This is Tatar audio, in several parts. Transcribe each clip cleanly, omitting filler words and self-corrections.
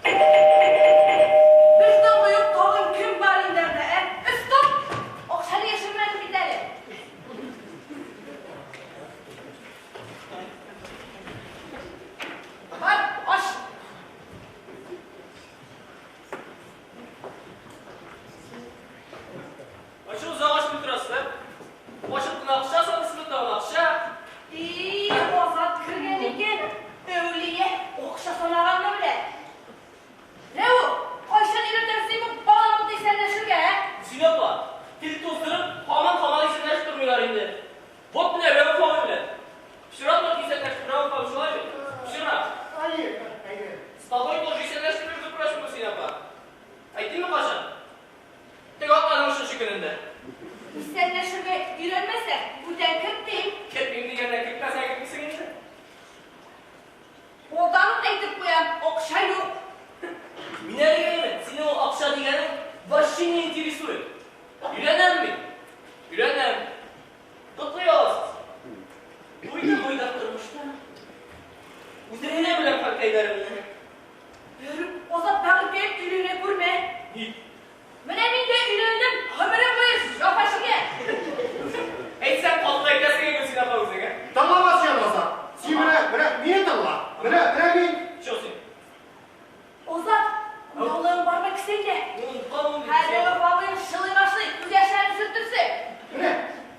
Бер тыңгы юк, тагын кем бар инде анда, ә? Стоп! Акчаны яшермәдем бит әле. Бар, ач. Ачу озак ачмый торасыз, ә? Ачып кына акча саласызмы, тагын акча. И, Азат кергән икән. Әүлия акча санаганны белә. Рәүф, кайчан өйрәтәсең бу баланы монда исәнләшергә, ә? Зина апа, тел туздырып, һаман-һаман исәнләшеп тормыйлар инде. Вот менә Рәүф абый белән. Вчера только исәнләштек, Рәүф абый, шулай бит? Вчера. Әйе, әйе. С тобой тоже исәнләштем, между прочим, Гөлсинә апа. Әйтимме кайчан? Теге атнаның өченче көнендә. Исәнләшергә өйрәнмәсәң, бүтән кертмим. Кертмим дигәндә, кертмәсәң кертмисең инде. Алдан ук әйтеп куям, акча юк. Мин әлегә әйме, синең ул акча дигәнең вообще не интересует. Өйләнәм мин. Өйләнәм. Котлый аласыз. Туйдым буйдак тормышта. Үзем генә беләм хәлкәйләремне. Берүк Азат бәгырькәем өйләнә күрмә. Ник? Менә мин дә өйләндем, гомерем буе җәфа чигәм. Әйтсәң, каты әйтәсең инде син, апа, үзең, ә? Тыңлама син, Азат. Син менә, менә мине тыңла. Менә, менә мин. Чё син? Азат, яулыгың бармы кесәңдә? Онытканмын бит. Хәзер абыең шылый башлый, күз яшьләрен сөртерсең. Менә,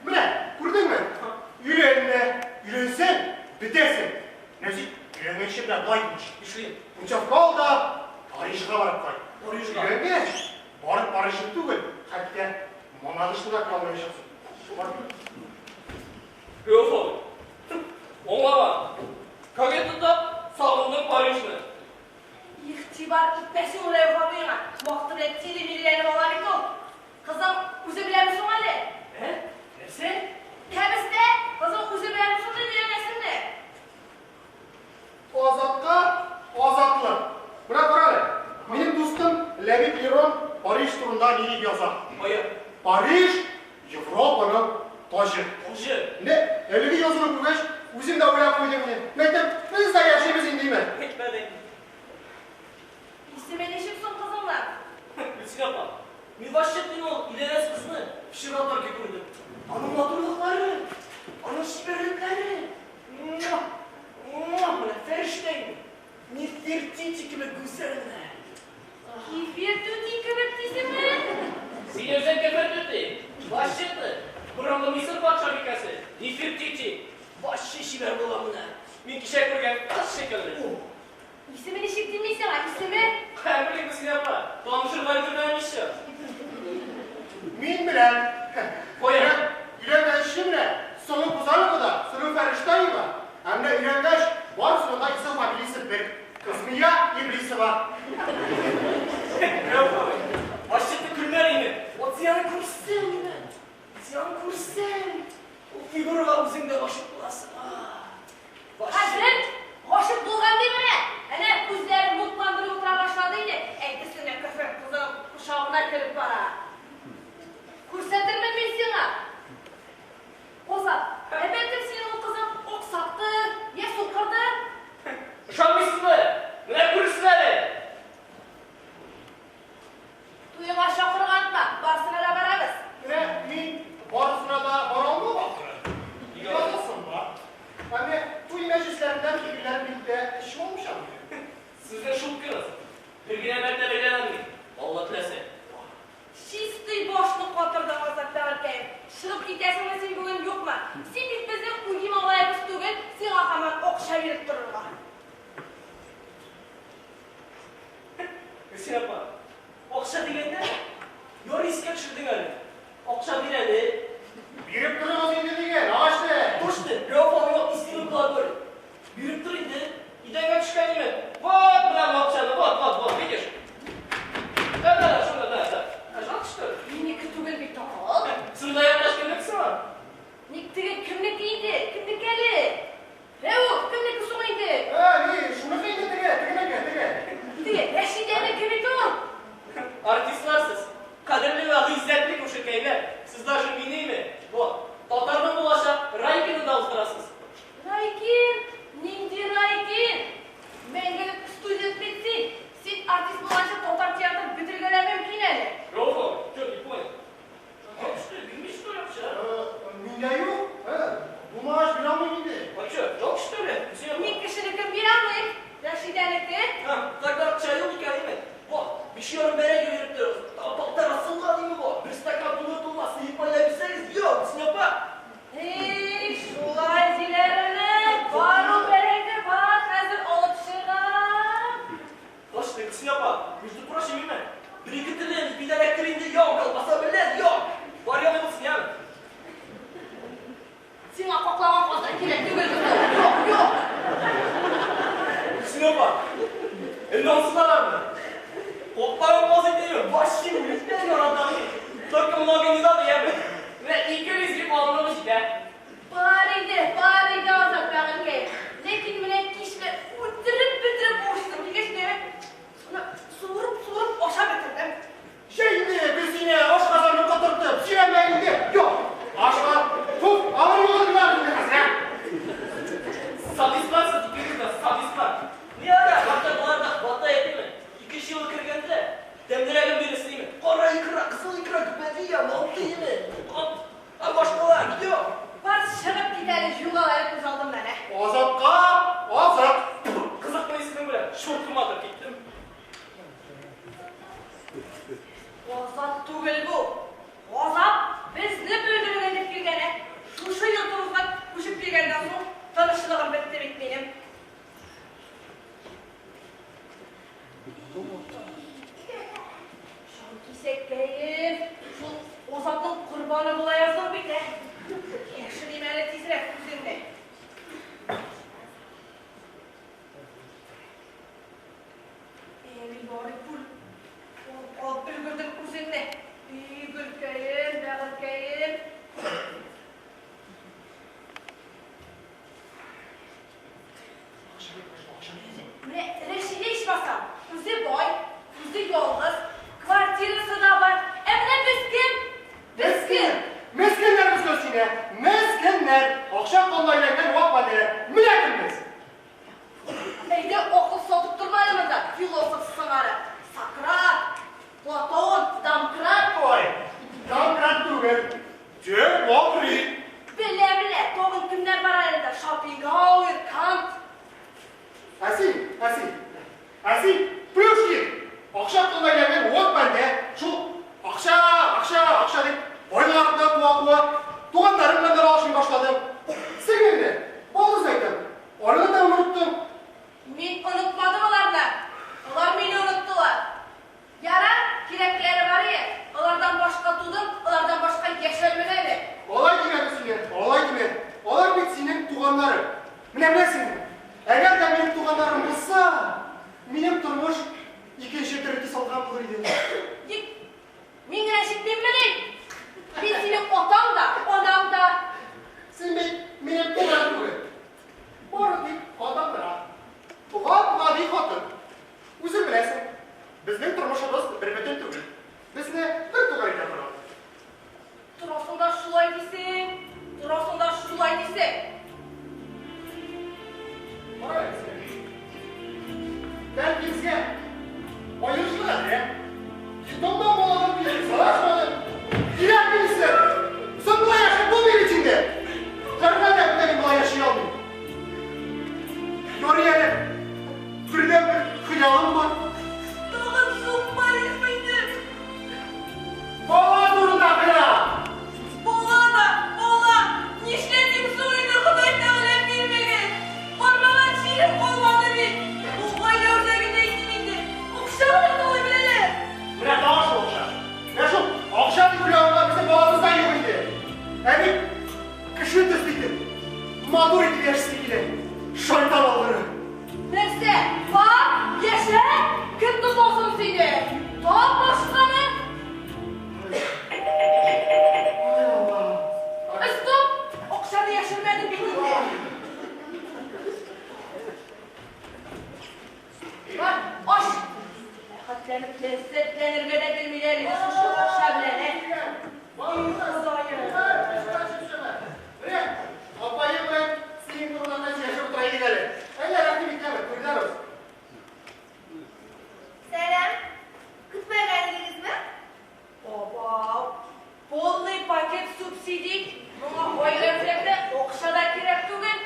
менә, күрдеңме? Өйләнмә, өйләнсәң, бетәсең. Менә син өйләнгәнче менә болай имеш. Нишлим? Путевка ал да Парижга барып кайт. Парижга? Өйләнгәч, барып Парижны түгел, хәтта Мамадышны да күрә алмаячаксың. Бар. Рәүф абый. Аңлама. Как это так? Сагындым Парижны. Игътибар итмә син ул Рәүф абыеңа. Вакыты белән тире-миреләнеп ала бит ул. Кызың үзе беләме соң әле? Ә? Нәрсә? Кәбестә, кызың үзе беләме соң дип өйләнәсеңме? Азатка азатлык. Менә кара әле. Минем дустым Ләбиб Лерон Париж турында ни дип яза? Кая? Париж Европаның таҗы. Таҗы. Менә әлеге язуны күргәч, үзем дә уйлап куйдым инде. Мәйтәм, без дә яшибез инде, димә. Әйтмә дә инде. Исеме ничек соң кызыңның? Гөлсинә апа, мин вообще мин ул өйләнәсе кызны вчера только күрдем. Аның матурлыклары, аның чибәрлекләре. Муа! Муа! Менә фәрештә инде. Нефертити кебек гүзәл менә. Кефир түти кебек дисеңме? Син үзең кефир түти. Вообще ты, борынгы Мисыр патшабикәсе Нефертити. Вообще чибәр була менә. Мин кичә күргән кыз шикелле. Исеме ничек дим мин сиңа, исеме? Каян белим, Гөлсинә апа? Танышырга өлгермәдем еще. Мин беләм. Кая? Өйләнгәнче менә Сылу Пузанова да, Сылу Фәрештаева. Ә менә өйләнгәч, барысының да исем-фамилиясе бер. Змея Иблисова. Рәүф абый, вообще ты көлмә инде. Вот син аны күрсәң инде. Син аны күрсәң, ул фигурага үзең дә гашыйк буласың. Вообще. Хәзрәт гашыйк булган ди менә. Әнә күзләрен мутландырып утыра башлады инде. Әйтерсең лә көфер кызының кочагына кереп бара. Күрсәтермен мин сиңа. Азат, ә бәлкем синең ул кызың аксактыр, я сукырдыр? Ышанмыйсызмы? Менә күрерсез әле. Туеңа чакырырга онытма, барысына да барабыз. Менә мин барысына да бара алмам ахры. Язасым бар. Ә менә туй мәҗлесләреннән фикерләрем бик тә чуалучан минем. Сезнең шуткагыз. Бер генә мәртәбә әйләнәм мин, Алла теләсә. Чистый башны катырдың, Азат бәгырькәем. Чыгып китәсеңме син бүген, юкмы? Син бит безнең үги малаебыз түгел, сиңа һаман акча биреп торырга. Гөлсинә апа, акча дигәндә, ярый искә төшердең әле. Акча бир әле. Биреп торыгыз инде диген, агачны. Точно, Рәүф абыйга истинный глаголь. Биреп тор инде. Идәнгә төшкән име? Вот менә бу акчаны, вот, вот, вот, видишь? Да, да, да, шунда, да, да. А жалко, что ли? Минеке түгел бит ул. Сында якташ кемнеке соң? Ник теге кемнеке инде? Кемнеке әле? Рәүф, кемнеке соң инде? Ә, ни, шуныкы инде теге, тегенеке, теге. Теге Рәшидәнеке бит ул. Артистлар сез, кадерле вә гыйззәтле күршекәйләр, сез даже минеме, вот, татарның булачак Райкинын да уздырасыз. Райкин? Нинди Райкин? Мәңге Прием, колбаса белән, юк. Бар ягы булсын, яме. Сиңа каклаган казан кирәк түгел, юк, юк. Гөлсинә апа, әллә ансызлармы? Каклаган каз итеме? Вообще үлектән яратам. Только много не надо, яме. Менә 200 грамм җитә. Бар иде, бар иде Азат бәгырькәем. Ләкин менә кичне үтереп бетереп авырттым. Дигәч, менә шуны суырып-суырып ашап бетердем. Җәйне Гөлсинә ашказанын котыртып, сөйләмә инде. Юк, ашка. Фу, авыр юлыңнар инде хәзер. Садистлар сез икегез дә, садистлар. Ни ара, хәтта болар да хватает име? Икенче ел кергәндә, тәмлерәген бирерсең име? Кара икра, кызыл икра, гөбәдия, манты име? А башкалар, юк. Бар чыгып кит әле, югал әле күз алдымнан, ә. Азатка азат. Кызыкмы исемең белән, шуркыма атып киттем. Азат түгел бу. Азат безне бөлдерергә дип килгән, ә. Шушы йортыбызга күчеп килгәннән соң тынычлыгым бетте бит минем. Шул кисәккәем, шул Азатның корбаны була яздың бит, ә. Яшерим әле тизрәк үзеңне. Әй, ярый күл. Алып өлгердем үзеңне. И, гөлкәем, бәгырькәем. Менә Рәшидә ичмасам, үзе бай, үзе ялгыз, квартирасы да бар. Ә менә без кем? Без кем? Мескеннәр без, Гөлсинә, мескеннәр. Акча колына әйләнгән вак бәндәләр. Менә кем без. Әйдә, акыл сатып торма әле монда, философ сыңары. Сократ, Платон, Домкрат. Ой, домкрат түгел. Демокрит. Белә, белә, тагын кемнәр бар әле дә? Шопенгауэр, Кант. Ә син, ә син, ә син, Плюшкин. Акча колына әйләнгән вак бәндә. Шул акча, акча, акча дип, байлык артыннан куа-куа, туганнарың белән дә аралашмый башладың. Сеңлеңне, балдыз әйтәм, аны да оныттың. Мин онытмадым аларны. Алар мине оныттылар. Ярар, кирәкләре бар ие. Алардан башка тудым, алардан башка яшәрмен әле. Алай димә, Гөлсинә, алай димә. Алар бит синең туганнарың. Менә беләсеңме, әгәр дә минем туганнарым булса, минем тормыш икенче төрле төс алган булыр иде. Тик мин генә җитмиммени? Мин синең атаң да, анаң да. Син бит минем туганым түгел. Бары тик хатын гына. Гап-гади хатын. Үзең беләсең, безнең тормышыбыз бер бөтен түгел. Безне бер туган итә торган. Торасың да шулай дисең, торасың да шулай дисең. Кара әле син. Бәлки безгә аерышырга әле, ә? Детдомнан балалар килеп сорашмады. Кирәк милиция. Соң болай яшәп булмый бит инде. Җәрмәдә дә мин болай яши алмыйм. Ярый әле, бердәнбер хыялым бар. Тагын сукмарыйсың инде. Бала турында хыял. Бала да, бала. Нишләтим соң инде Ходай Тәгалә бирмәгән. Бармаган җирем калмады бит. Бу гаилә үзәгендә әйтим инде. Акча гына талый беләләр. Менә тагын шул акча. Менә шул акча дип уйлаганга безнең балабыз да юк инде. Ә бит кеше төсле итеп, матур итеп яшисе килә. Шайтан алгыры. Нәрсә? Бар, яшә, кем тотасын сине? Тап башканы. Ай Алла. Стоп! Акчаны яшермәдем бит инде. Бар, аш. Рәхәтләнеп, ләззәтләнергә дә белмиләр инде шушы акча белән, ә. Ходаем. Менә, апаем белән синең турында да сөйләшеп утыра идек әле. Әллә рәхим итәме, күренәбез. Сәлам. Көтмәгән идегезме? Абау. Полный пакет субсидий. Моңа гаилә үзәгендә акча да кирәк түгел.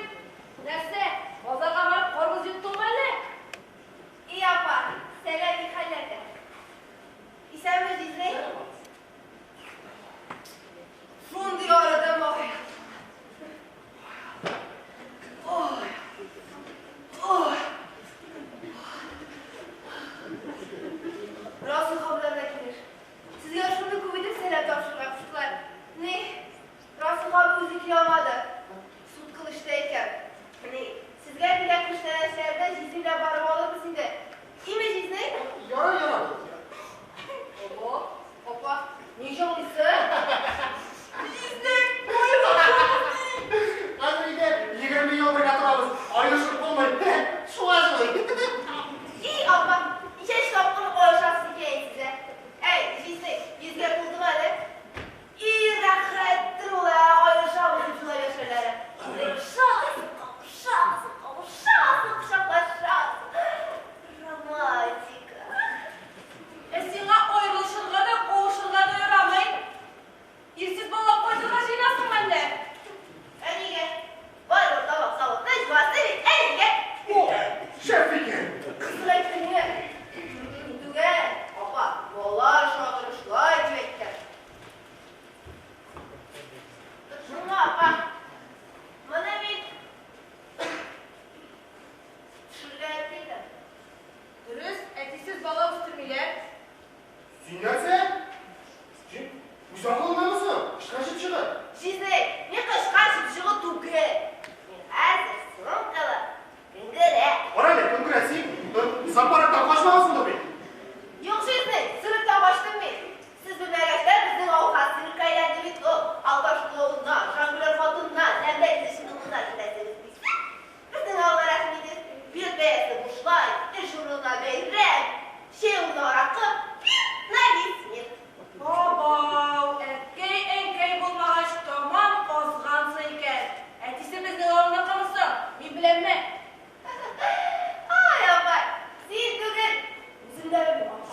Нәрсә, базарга барып карбыз йоттыңмы әллә? И апа, сәлам, ни хәлләрдә? Исәнме, җизни?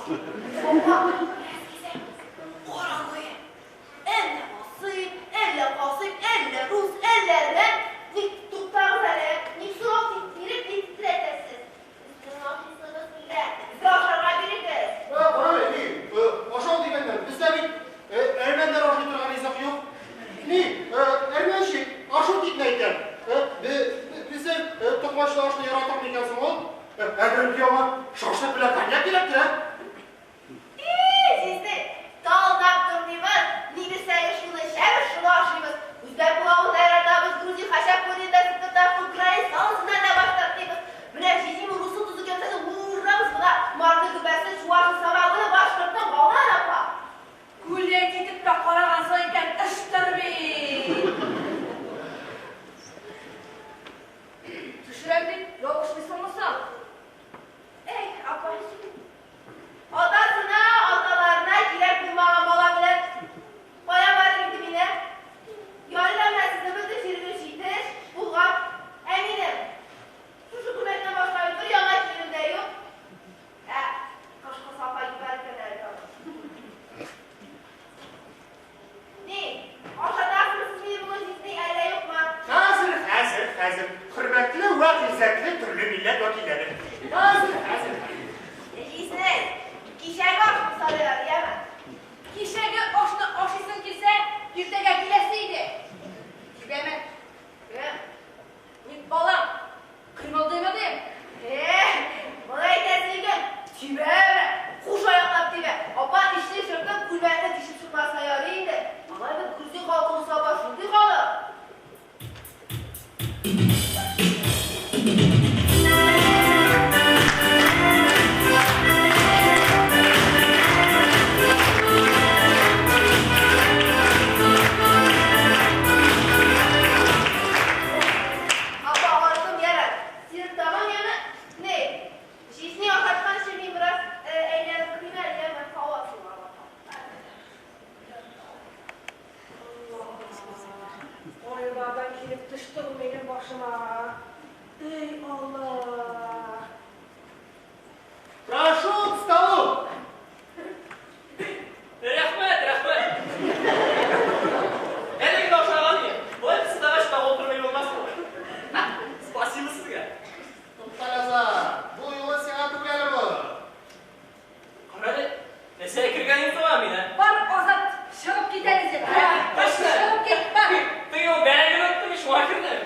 Апа, бераз кизәбез. Караңгы. Әллә Насыйп, әллә Касыйм, әллә рус, әллә әрмән. Ник туктагыз әле, ник сорау биреп ни тетрәтәсез? Сезнең ашыйсыгыз килә. Безгә ашарга бирегез. Кара әле, ни, ашау дигәннән, бездә бит әрмәннәр ашый торган ризык юк. Ни, әрмәнчик, ашу дип әйтәм. Безнең токмачлы ашны яратыр микән соң ул? Әгәр ки аңа шашлык белән коньяк кирәктер, ә? И, җизни, талдап тормыйбыз. Ни бирсәгез шуны эчәбез, шуны ашыйбыз. Үзбәк пылавын да яратабыз, грузин хачапурин да, татар, украин салосыннан да баш тартмыйбыз. Менә җизним русы тузы кемсәне урабыз, менә марты гөбәсе, чуашның самогоны, башкортның балан апа. Гулять итеп тә карагансың икән, ыштыр бит. Төшерәм дип, ялгышмыйсыңмы соң? Эй, апа. Атасына, аталарына кирәк булмаган бала белән кая барыр инде мин, ә? Ярый да менә сезнең бөтен җирегез җитеш, булган. Ә минем шушы күлмәктән башка бер яңа киемем дә юк. Ә кышкы сапа җибәргән әле тагын. Ни, ашатасызмы сез мине бүген, җизни, әллә юкмы? Хәзер, хәзер, хәзер. Хөрмәтле вә гыйззәтле төрле милләт вәкилләре. Хәзер, хәзер. Җизни, кичәге ашны сорыйлар, яме? Кичәге ашны ашыйсың килсә, иртәгә киләсе иде. Тибәме? Кем? Ник балам? Кыймылдыймы дим? Моны әйтәсе икән, тибә, куш аяклап тибә. Апа, эчне чыртып, күлмәкне тишеп чыкмаса ярый инде. Алай бит грузин халкы булса, апа, шундый халык. Апа, артым ярар. Сиртамам яме. Не, җизни ашатканчы мин бераз әйләнеп керим әле, яме, һава сулап апа. Кайлардан килеп төште бу минем башыма. Эй, Алла! Прошу к столу. Рәхмәт, рәхмәт. Әле генә ашаган идем. Болай пысылдагач тагы утырмый булмас ул. Спасибо сезгә. Туктале, Азат, бу юлы сиңа түгел әле бу. Кара әле, нәрсәгә кергән идем соң мин, ә? Бар, Азат, чыгып кит әле син. Точно. Чыгып кит, бар. Теге ул бәрәңгене оттым, шуңа кердем.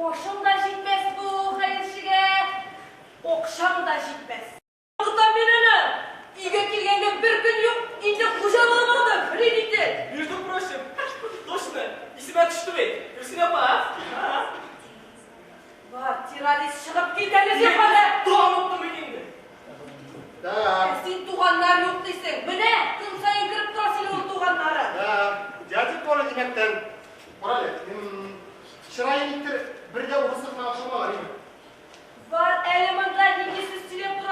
Ашың да җитмәс бу хәерчегә, акчаң да җитмәс. Тотам мин аны. Өйгә килгәнгә бер көн юк, инде хуҗа булып алдым. Хрен итте. Между прочим, точно, исемә төште бит. Гөлсинә апа, а? Бар, террорист, чыгып кит әле син хәзер. Тагын оттым бит инде. Так, Син туганнар юк дисең. Менә, көн саен кереп тора синең ул туганнары. да, дядя Коля димәктән. Кара әле, чырае никтер бер дә урысныкына охшамаган, име? Бар әле монда нинди сүз сөйләп тора.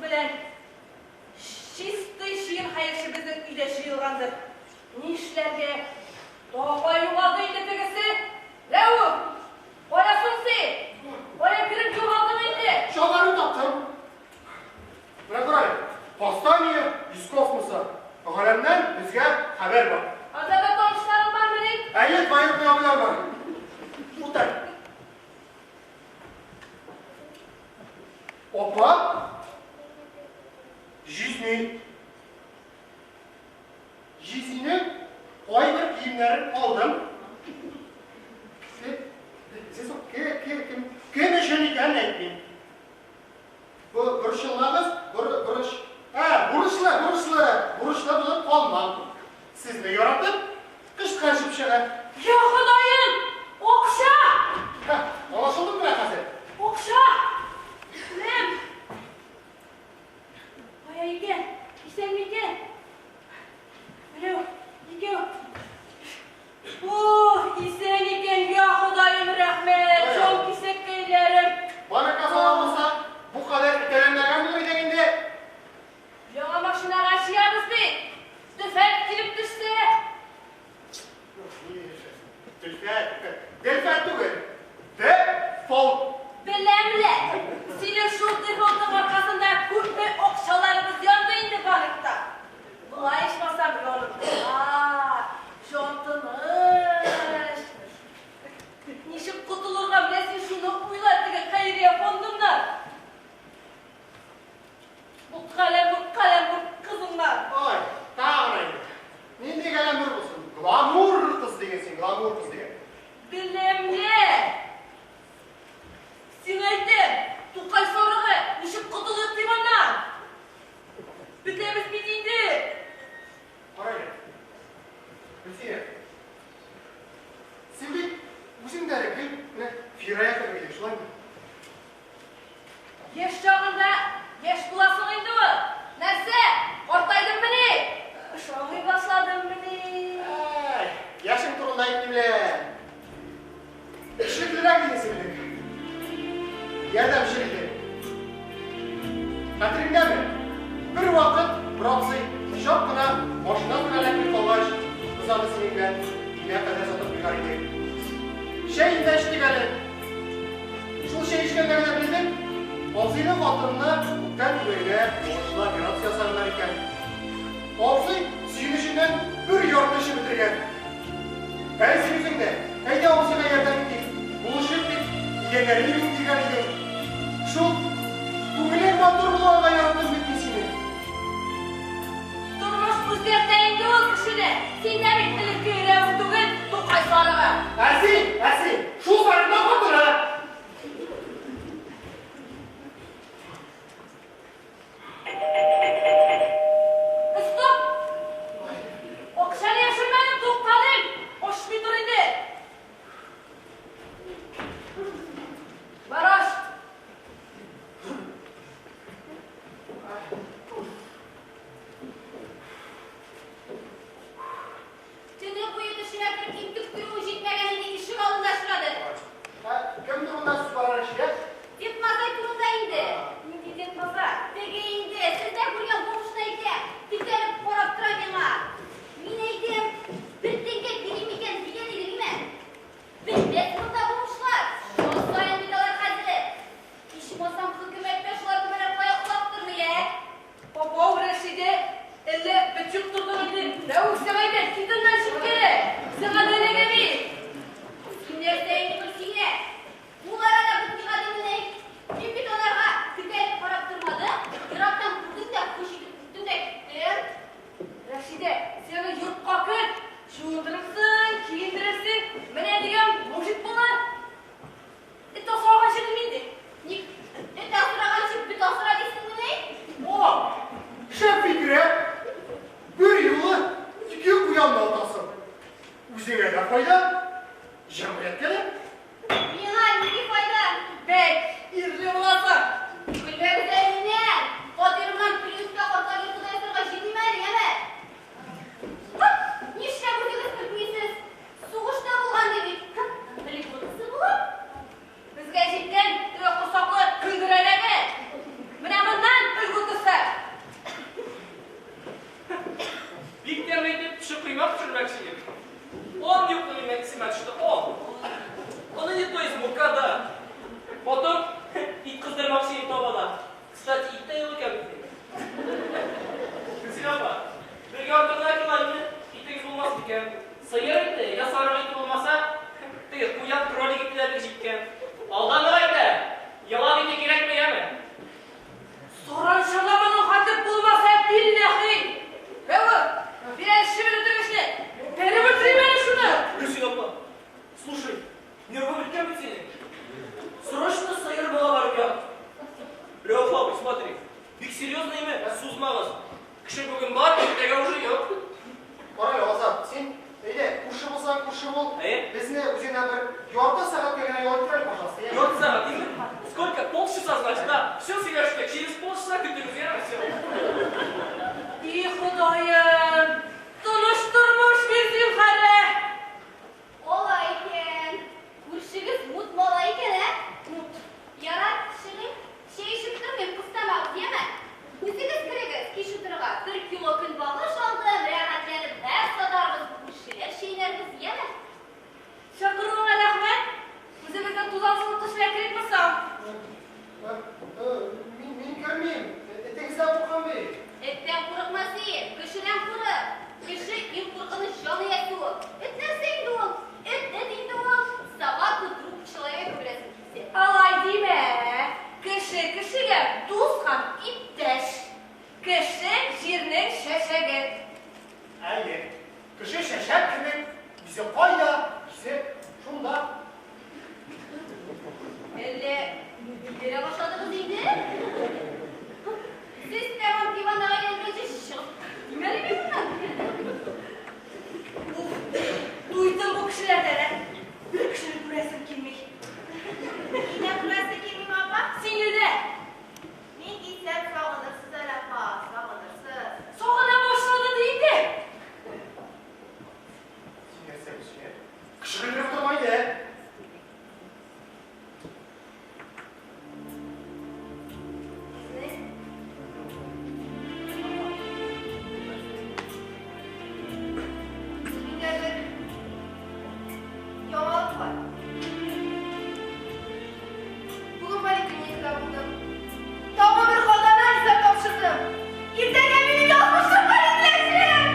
белән. Чистый чуен хәерче безнең өйдә җыелгандыр. Нишләргә? Тапа югалды инде тегесе. Рәүф! Кая соң син? Кая кереп югалдың инде? Чалбарын таптым. Менә күр әле, Восстание из космоса. Галәмнән безгә хәбәр бар. Анда да танышларың бармыни? Әйе, двоюродный абыйлар бар. Утыр. Опа! Җизни. Җизнинең кайбер киемнәрен алдым. Кем, кем өчен икәнен әйтмим. Бу борчылмагыз, бурыч. Ә, бурычлы, бурычлы, бурычлы булып калмам. Сезне яратып, кычкан чыпчыгы. Я Ходаем! Акча! Һә, аңлашылдымы менә хәзер? Акча! Беләм. Кая икән? Исән микән? Берәү, икәү. О, исән икән, я Ходаем, рәхмәт, җан кисәккәйләрем. Бары казала булса, бу кадәр итәләнмәгән булыр идең инде. Яңа машинага чыябыз бит. Төфәк килеп төшсә. Дөлфәт, Дөлфәт түгел. Дефолт. Беләм лә, синең шул дефолтың аркасында күпме акчаларыбыз янды инде банкта. Болай ичмасам янып тора, җан тыныч. Ничек котылырга менә син шуны уйла теге хәйрия фондыннан. Бу каләмбур, каләмбур кызыңнан. Ой, тагын инде. Нинди каләмбур булсын? Гламур кыз диген син, гламур кыз диген. Беләм лә. Сиңа әйтәм, Тукай сарыгы, ничек котылыйк дип аннан? Бетәбез бит инде. Кара әле. Гөлфия. Син бит үзең дә әле гел менә Фирая кебек идең, шулаймы? Яшь чагында яшь буласың инде ул. Нәрсә, картайдыңмыни? Ышанмый башладыңмыни? Әй, яшең турында әйтмим лә. Эшлеклерәк идең син элек. Ярдәмчел идең. Хәтереңдәме? Бер вакыт бер абзый чак кына машинасына эләкми калгач, без аны синең белән өенә кадәр озатып куйган идек. Чәен дә эчтек әле. Шул чәй эчкәндә генә белдек, абзыйның хатынына күптән түгел генә уңышлы операция ясаганнар икән. Абзый сөенеченнән бер ярты эчеп бетергән. Әле син үзең дә, әйдә абзыйга ярдәм итик, булышыйк дип, идәннәрен юып биргән идең. Шул күңелең матур булганга яраттым бит мин сине. Тормыш үзгәртә инде ул кешене. Син дә бит элекке Рәүф түгел, Тукай сарыгы. Ә син, ә син, шул сарыкның хатыны. Стоп! Акчаны яшермәдем, туктадым. Ачмый тор инде. Бараш. Төне буе төшенә кереп интектерүе җитмәгән инде ишек алдында очрады. Ә, Мин кермим. Этегездән куркам бит. Эттән курыкма син, кешедән курык. Кеше иң куркыныч җан иясе ул. Эт нәрсә инде ул? Эт эт инде ул. Собака друг человека беләсең килсә. Алай димә. Кеше кешегә дус һәм иптәш. Кеше җирнең чәчәге. Әйе. Кеше чәчәк кебек, үзе кайда, исе шунда. Әллә бирә башладыгыз инде? Сез тәмам диванага әйләнгәнче чыгып китмәле мин моннан. Уф, туйдым бу кешеләрдән. Ә. Бер кешене күрәсем килми. Мине күрәсе килмиме, апа? Сине дә. Мин китсәм сагынырсыз әле, апа, сагынырсыз. Сагына башлады ди инде. Син нәрсә кеше? Кеше көлдереп торма инде. Сезне? Миндә бер яңалык бар. Бүген поликлиникада булдым. Тагын бер хатаны эзләп тапшырдым. Иртәгә минем язмышым хәл ителәчәк!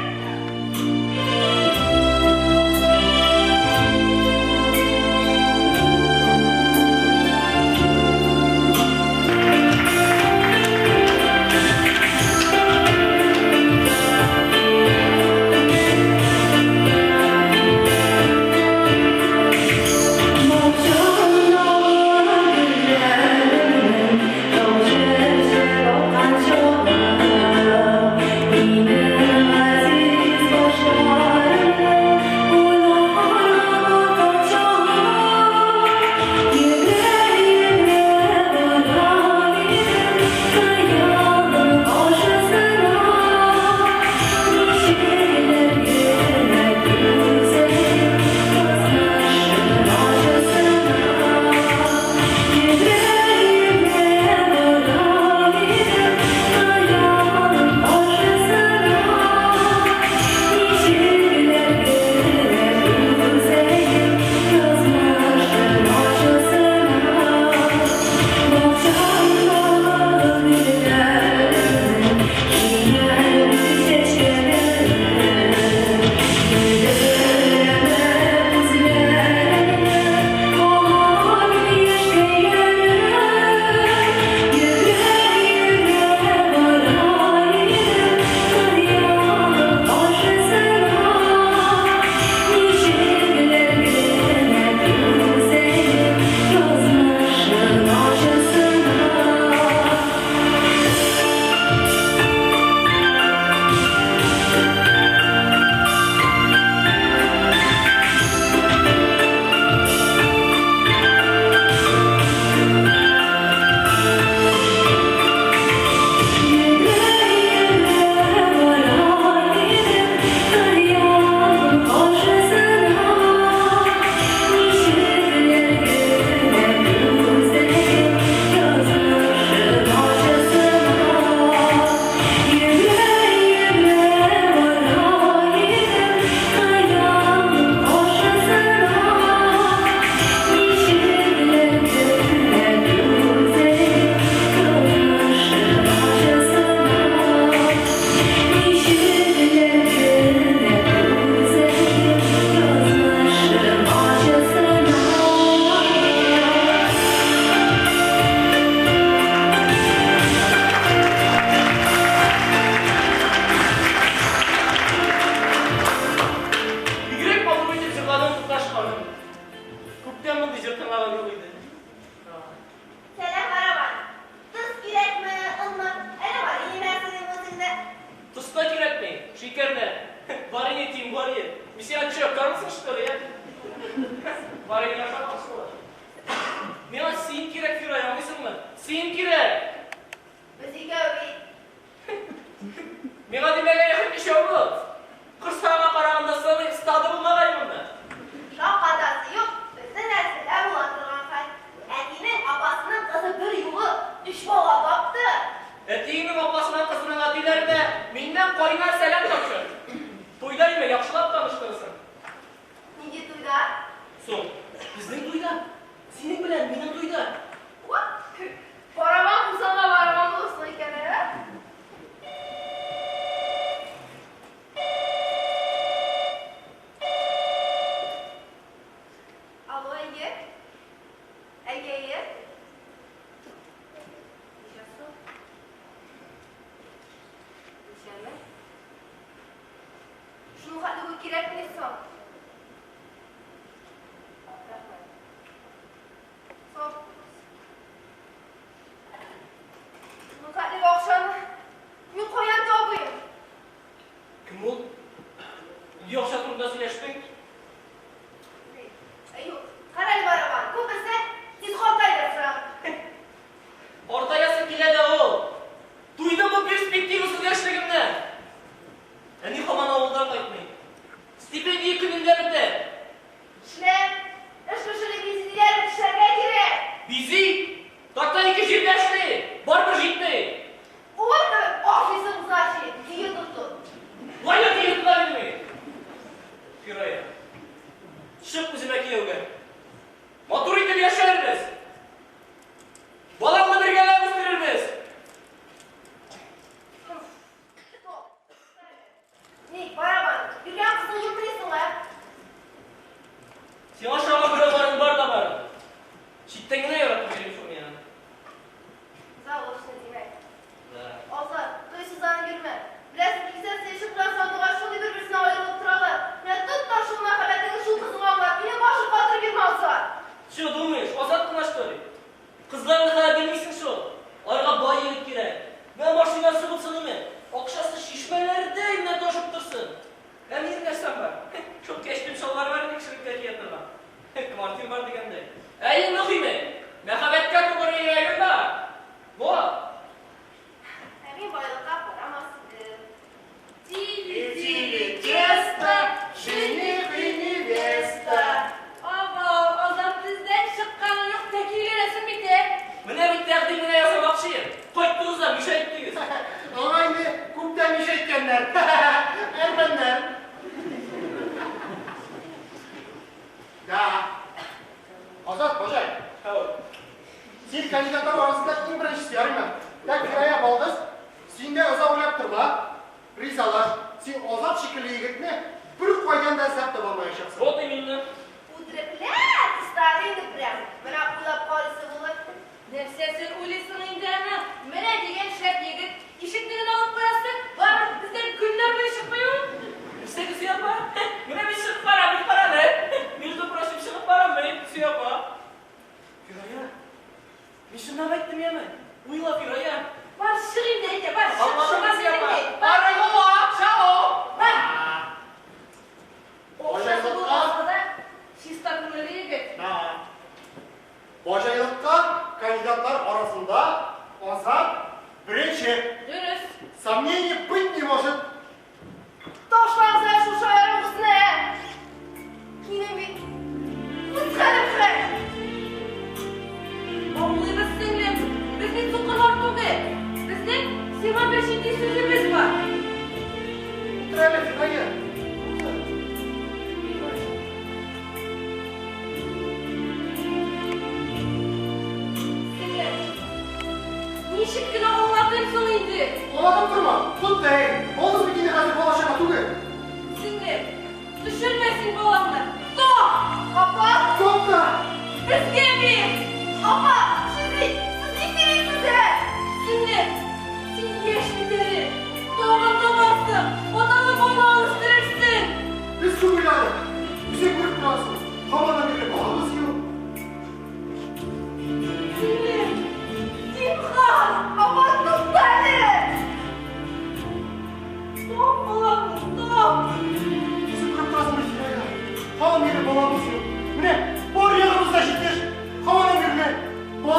Бигрәк матур итеп җырладың, туташ ханым. Күптән мондый җыр тыңлаган юк иде. Сәлам, барабан. Тоз кирәкме, онмы? Әллә варенье синең үзеңдә? Тоз да кирәкми, шикәр дә. Варенье тим варенье. Мин сиңа чё, Карлсон, что ли, я? Варенье ашамакчы була. Миңа син кирәк, Фирая, аңлыйсыңмы? Син кирәк! Без икәү бит. Миңа димәгән яхшы өчәү бул. Корсагыңа караганда целый стадо булмагай монда. Шаккатасы юк, безнең нәселдә була торган хәл. Әтинең апасының кызы бер юлы өч бала тапты. Әтиеңнең апасының кызының әтиләренә миннән кайнар сәлам тапшыр. Туйда име, яхшылап таныштырырсың. Нинди туйда? Соң, безнең туйда. Синең белән минем туйда. Вот, бара җирдә эшли, барыбер җитми. Ой, ашыйсың, значит, диета тот. Лая диеталар инде мин. Фирая, чык үземә кияүгә. Матур итеп яшәрбез. Балаңны бергәләп үстерербез. Ник, барабан, йөргән кызның йөрмисең, ә? Сиңа ошаган берәү барын бар да бар. Читтән генә яратып йөрим шул мин аны. Заочно, димәк. Да. Азат, туйсыздан йөрмә. Беләсең килсә, сәйшек белән сандугач шундый бер-берсенә аерылып торалар. Менә тот та шул мәхәббәтеңне шул кызыңа аңлат. Минем башым катырып йөрмә, Азат. Че, думаешь, Азат кына что ли? Кызларны хәзер белмисең шул. Аларга бай егет кирәк. Менә машинасы булсын име? Акчасы чишмәләрдәй менә ташып торсын. Ә минем нәрсәм бар? Шул кәчтүм чалбар бар инде кешелеккә кия торган. Квартир бар дигәндәй. Ә иң мөһиме, мәхәббәткә тугры йөрәгем бар. Вот. Ә мин байлыкка карамас идем. Тили-тили Тили тесто, жених и невеста. Абау, Азат бездән чыкканы юк, тәки өйләнәсең бит, ә? Менә бит тәкъдим генә ясамакчы идем. Кайттыгыз да мишә иттегез. Аңа инде күптән мишә иткәннәр. Әрмәннәр. Да. Азат, бажай. Син кандидатлар арасында иң беренчесе, ярыймы? Так, Фирая балдыз, син дә озак уйлап торма. Ризалаш. Син Азат шикелле егетне бер кайдан да эзләп таба алмаячаксың. Вот именно. Үтерепләр, старый инде прям. Менә уйлап карыйсы булыр. Нәрсәсен уйлыйсың инде аны? Менә дигән шәп егет. Ишекне генә алып куясың, барыбер бездән көннәр буе чыкмый ул. Нәрсә Гөлсөя апа? Менә мин чыгып барам, бит карады. Между прочим, чыгып барам мин, Гөлсөя апа. Фирая, мин чынлап әйттем яме. Уйла, Фирая. Бар, чык инде, әйдә, бар, чык, Аңладым, чыгасың Гөлсөя апа. килми. Бар, Арыгуа, чао. бар. Бажайлыкка, Акчасы булмаса да, чиста күңелле егет. Да. Бажайлыкка кандидатлар арасында Азат беренче. Дөрес. Сомнений быть не может. Ташлагыз әле шул шаярыгызны, ә? Минем бит үз хәлем хәл. Аңлыйбыз, сеңлем. Без бит сукырлар түгел. Безнең сиңа бер җитди сүзебез бар. Утыр әле, Фирая. Утыр. Сеңлем, ничек кенә аңлатыйм соң инде? Аңлатып торма. Тот та әй. Балдыз бит инде хәзер бала-чага түгел. Сеңлем, төшермә син балаңны. Тот! Апа, Тукта! Безгә бир! апа, сез сез ни сөйлисез, ә? Сеңлем, син яшь бит әле. Тагын табарсың, аталы бала үстерерсең. Без күп уйладык. Үзең күреп торасың. Һаман да бирле балабыз юк. Сеңлем, зинһар, Апа, тукта әле! Тап балаңны, тап! Үзең күреп торасың бит, Фирая. Һаман бирле балабыз юк. Менә бар ягыбыз да җитеш. Һаман да бирле бала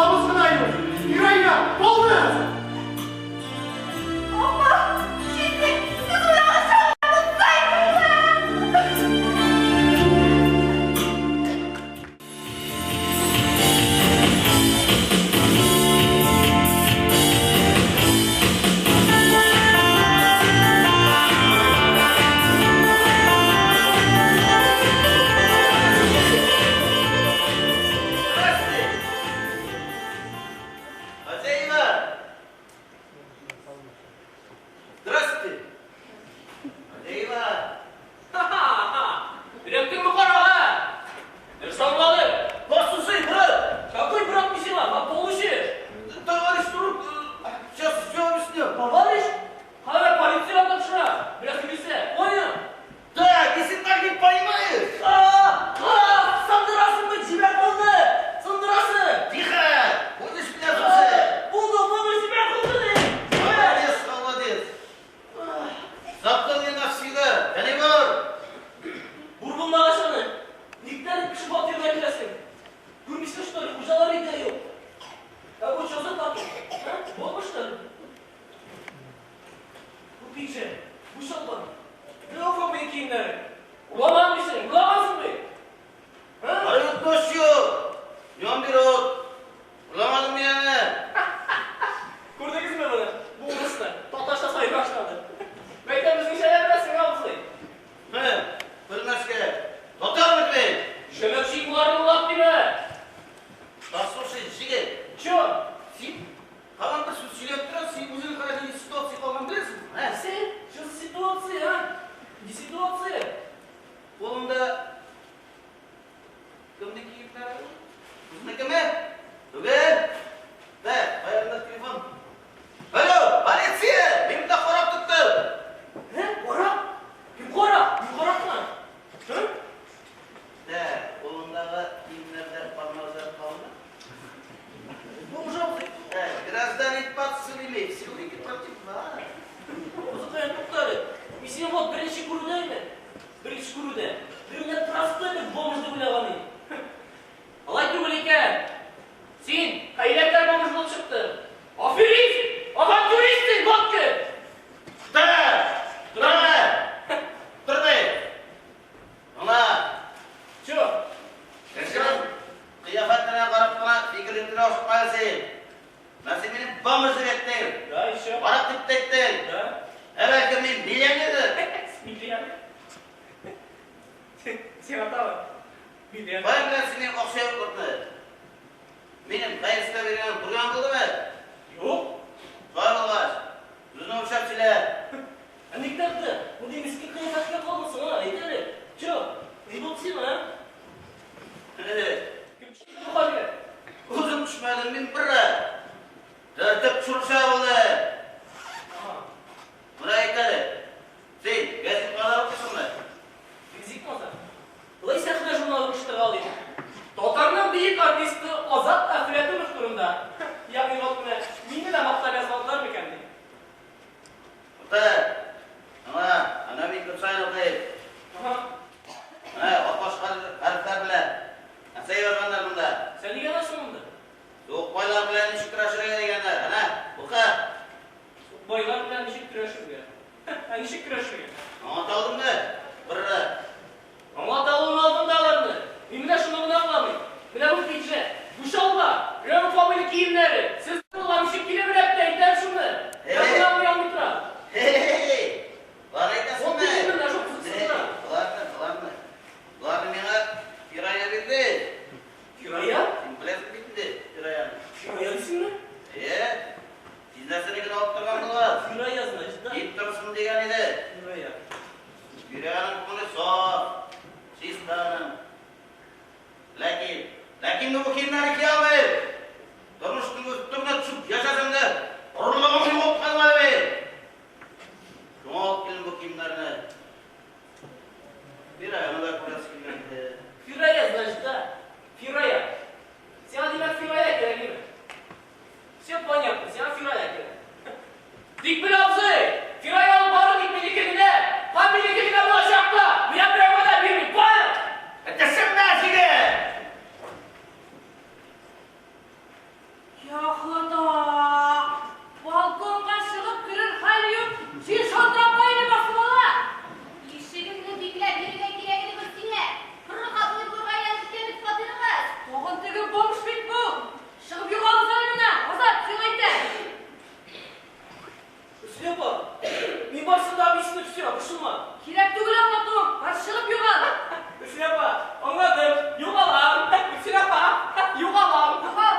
Чё? Син һаман бер сүз сөйләп торасың, син үзең кара нинди ситуация калган беләсеңме? Ә? Син? Что за ситуация, а? Не ситуация. Кулыңда кемнең киемнәре? Үзенекеме? Түгел. Дә, каягында телефон? Алло, полиция! Мин монда карак тоттым. Ә, карак? Кем карак? Мин каракмы? Һы? Дә, кулыңдагы киемнәрдә бармаклар калды. Бомж абзый. Ә, гражданин подсудимый, все улики против вас. Абзыкай, тукта әле. Мин сине вот беренче күрүдә име? Беренче күрүдә. Бер генә простой бер бомж дип уйлаган идем. Алай түгел икән. Син хәйләкәр бомж булып чыктың. Аферист! Авантюрист син, вот кем! Тор! Тор! Тор ди! Аңа! Чё? Кешенең кыяфәтенә карап кына фикереңне генә ашыкма син. Менә син мине бомж дип әйттең. Да, еще. Карак дип тә әйттең. Да. Ә бәлки мин миллионердыр? Миллионер. Син атабы? Миллионер. Каян беләсең минем акча юклыкны? Минем гаиләсенә биргән күргән булдымы? Юк. Шулай булгач, үзеңне үлчәп сөйлә. Ә ник тапты? Мондый мескен кыяфәткә калдың соң, а? Әйт әле. Чё? Ни булды сиңа, а? Кем төште бу хәлгә? Үзем төшмәдем, мин бер төртеп төшерүче булды. Ага. Менә әйт әле. Син газет мазар укыйсыңмы? Газет мазар. Болай сәхнә журналы укыштырга алыйм. Татарның бөек артисты Азат Әфләтунов турында. Ягъни вот менә мине дә мактап язмадылар микән ди. Укы. Аңа, ана мин көн саен укыйм. Ага. Менә апаш хәрефләр белән. Нәрсә язганнар монда? Сән нигә язасың монда? Сукбайлар белән ничек көрәшергә дигәннәр. Әнә, укы. Сукбайлар белән ничек көрәшергә? Ә ничек көрәшергә? Аңлата алдыңмы? Бер Аңлата алуын алдым да аларны. Мин менә шуны гына аңламыйм. Менә бу пиджәк, бу чалбар, менә бу фамилия киемнәре. Сез кулга ничек килеп эләкте, әйтәм шуны. Я шуны аңлый алмый торам. Хе-хе-хе! Боларны әйтәсеңме? Вот именно, шул кызыксындыра. Боларны, боларны. Боларны миңа Фирая бирде. Фирая? Син беләсең бит инде Фираяны. Фирая дисеңме? Әйе. Тиздәсенекен алып торган булган. Фирая, значит, да? Киеп торсын дигән иде. Фирая. Фираяның күңеле саф, чиста аның. Ләкин, ләкин мин бу киемнәрне кия алмыйм. Тормышның үз төбенә төшеп яшәсәм дә, горурлыгым югалып калмады бит. Шуңа алып килдем бу киемнәрне. Фираяны да күрәсе килгән иде. Фирая, значит, да? Фирая. Сиңа димәк Фирая кирәк име? Все понятно, сиңа Фирая кирәк. Тик бел абзый, Фирая алып бары тик минеке генә. Һәм минеке генә булачак та. Миңа берәүгә дә бирмим, понял? Әтәсеңме сине? Я Хода! Балконга чыгып керер хәл юк, җил шалтырап айны басып ала. Ишегеңне бикләп йөрергә кирәк иде бит сиңа. Проход булырга әйләнеп киткән бит фатирыгыз. Тагын теге бомж бит бу. Чыгып югалыгыз әле менә, Азат, сиңа әйтәм. Гөлсинә апа, мин барысын да объясню, все, борчылма. Кирәк түгел аңлатуың, бар чыгып югал. Гөлсинә апа, аңладым, югалам. Гөлсинә апа, югалам. Югал.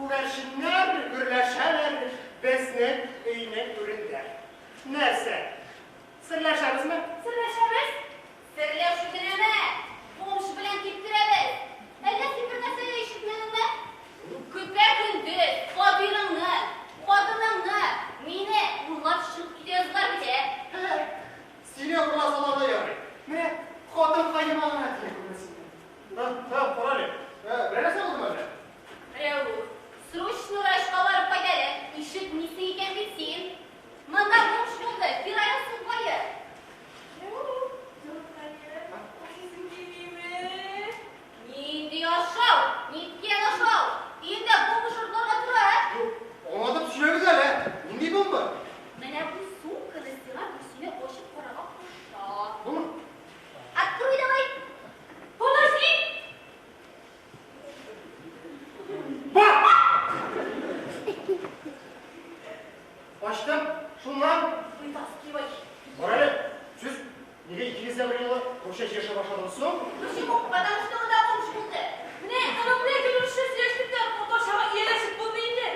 Күгәрченнәр гөрләшәләр безнең өйнең түрендә. Нәрсә? Серләшәбезме? Серләшәбез? Серләшү генәме? Бомж белән киптерәбез. Әллә син бер нәрсә дә ишетмәдеңме? Көпә-көндез Сабирыңны, хатыныңны, мине урлап чыгып китә яздылар бит, ә? Сине урласалар да ярый. Менә хатын каема гына тия күрмәсен. Һа, һа, кара әле. Берәр нәрсә булдымы әллә? Рәүф, срочно врачка барып кайт әле. Ишетмисең икән бит син. Монда бомж булды, Фирая сукбае. Рәүф, җанкаем, ашыйсың килмиме? Нинди ашау? Ниткән ашау? Өеңдә бомба шартларга тора, ә? Юк, аңлатып сөйләгез әле, нинди бомба? Менә бу сумканы сиңа Гөлсинә ачып карарга куша. Бумы? Открой давай. Подожди! Бар! Ачтым, шуннан. Вытаскивай. Бар әле, сез нигә икегез дә берьюлы русча сөйләшә башладыгыз соң? Почему? Потому что монда бомж булды. Менә аның белән гел русча сөйләштек тә, татарчага ияләшеп булмый инде.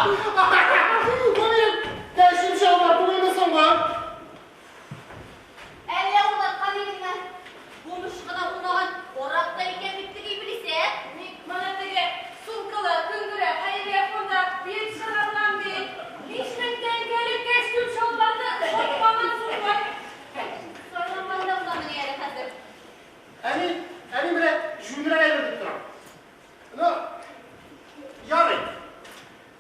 Бу минем кәчим чалбар түгелме соң бу? Әллә урлаткан идеңме? Бомж кына булмаган, карак та икән бит теге иблис, ә? Ник моны теге сумкалы, көнгерә, хәйрия фонда биеп чыгарган бит. 5000 тәңкәлек костюм чалбарны сатмаган сукбай. Сайланган да буламыни әле хәзер? Әни, әни менә җүнрәк әйбер дип торам. Ну, ярый.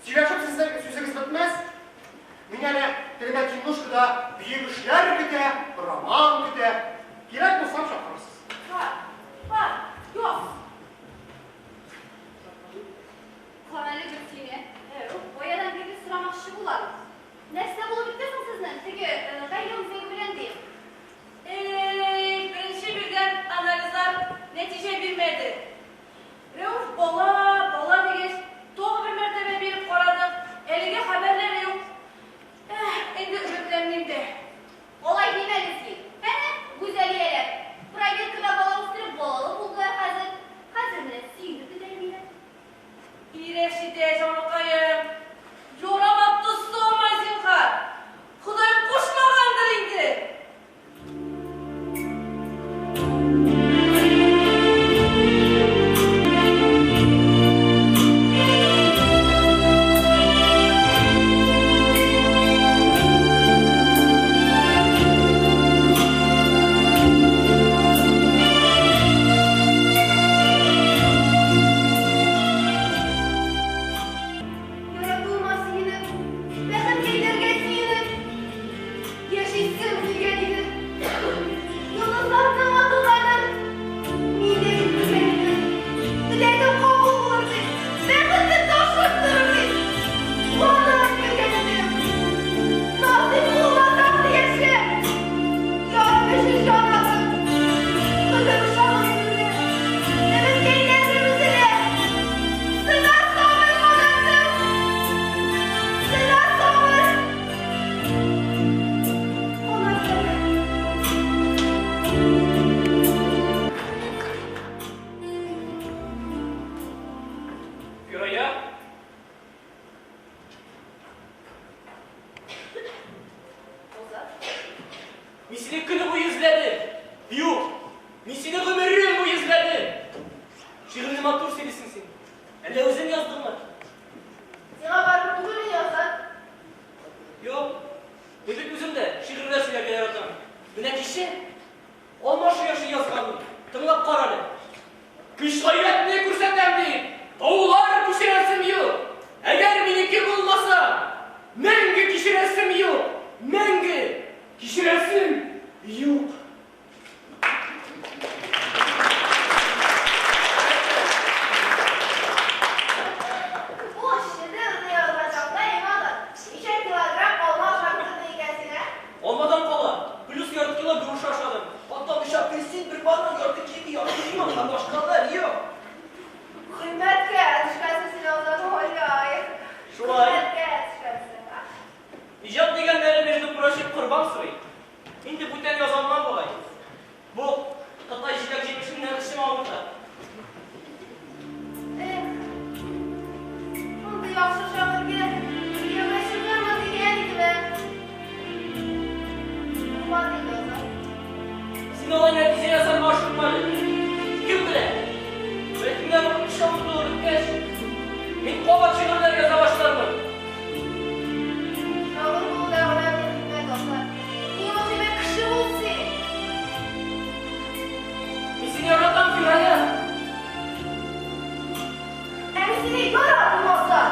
Сөйләшеп сезнең сүзегез бетмәс. Мин әле тегендә киношкада бөек эшләр көтә, роман көтә. Кирәк булсам чакырырсыз. Бар, бар, яз. Кара әле Гөлсинә. Баядан бирле сорамакчы булам. Нәрсә булып бетте соң сезнең теге гаилә үзәге белән дим? Эй, беренче биргән анализлар нәтиҗә бирмәде. Рәүф бала, бала дигәч, тагы бер мәртәбә биреп карадык. Әлегә хәбәрләре юк. Эх, инде өметләнмим дә. Алай димә әле син. Әнә, Гүзәлияләр. Проверкада бала үстереп балалы булдылар хәзер. Хәзер менә сөенеп бетермиләр. И, Рәшидә, җаныкаем, юрама тоз салма, зинһар. Ходай кушмагандыр инде. Яратылма сөенеп, бәхеткәйләргә сөенеп, яшисем килгән иде. Йолдызларның атылганын мин дә бит белгән идем. Теләгем кабул булыр дип, бәхетне ташып торыр дип, куанып йөргән идем. Насыйп булмаса яшә, ярым өчен җан атып, кызым шагым сүнә, өметкәйләрем өзелә. Сиңа сабыр, канатым! Сиңа сабыр! Канатым! Фирая? Азат. Мин сине көне буе эзләдем. Юк, мин сине гомерем буе эзләдем. Шигырьне матур сөйлисең син. Әллә үзең яздыңмы? Сиңа барып түгелме, Азат? Юк. Мин бит үзем дә шигырьләр сөйләргә яратам. Менә кичә алма шояшы язганмын. Тыңлап кара әле. Көч гайрәтне күрсәтәм дип, таулар күчерәсем юк. Әгәр минеке булмаса, мәңге кичерәсем юк. Мәңге кичерәсем юк. Бу шедеврны язган чакта Иманов ничә килограмм алма ашап бетерде икән син, ә? Алмадан кала, плюс ярты кило груша ашадым. Хатта өч апельсин, бер банан, ярты киви, ярты лимон һәм башкалар. Юк. сине яратмасам?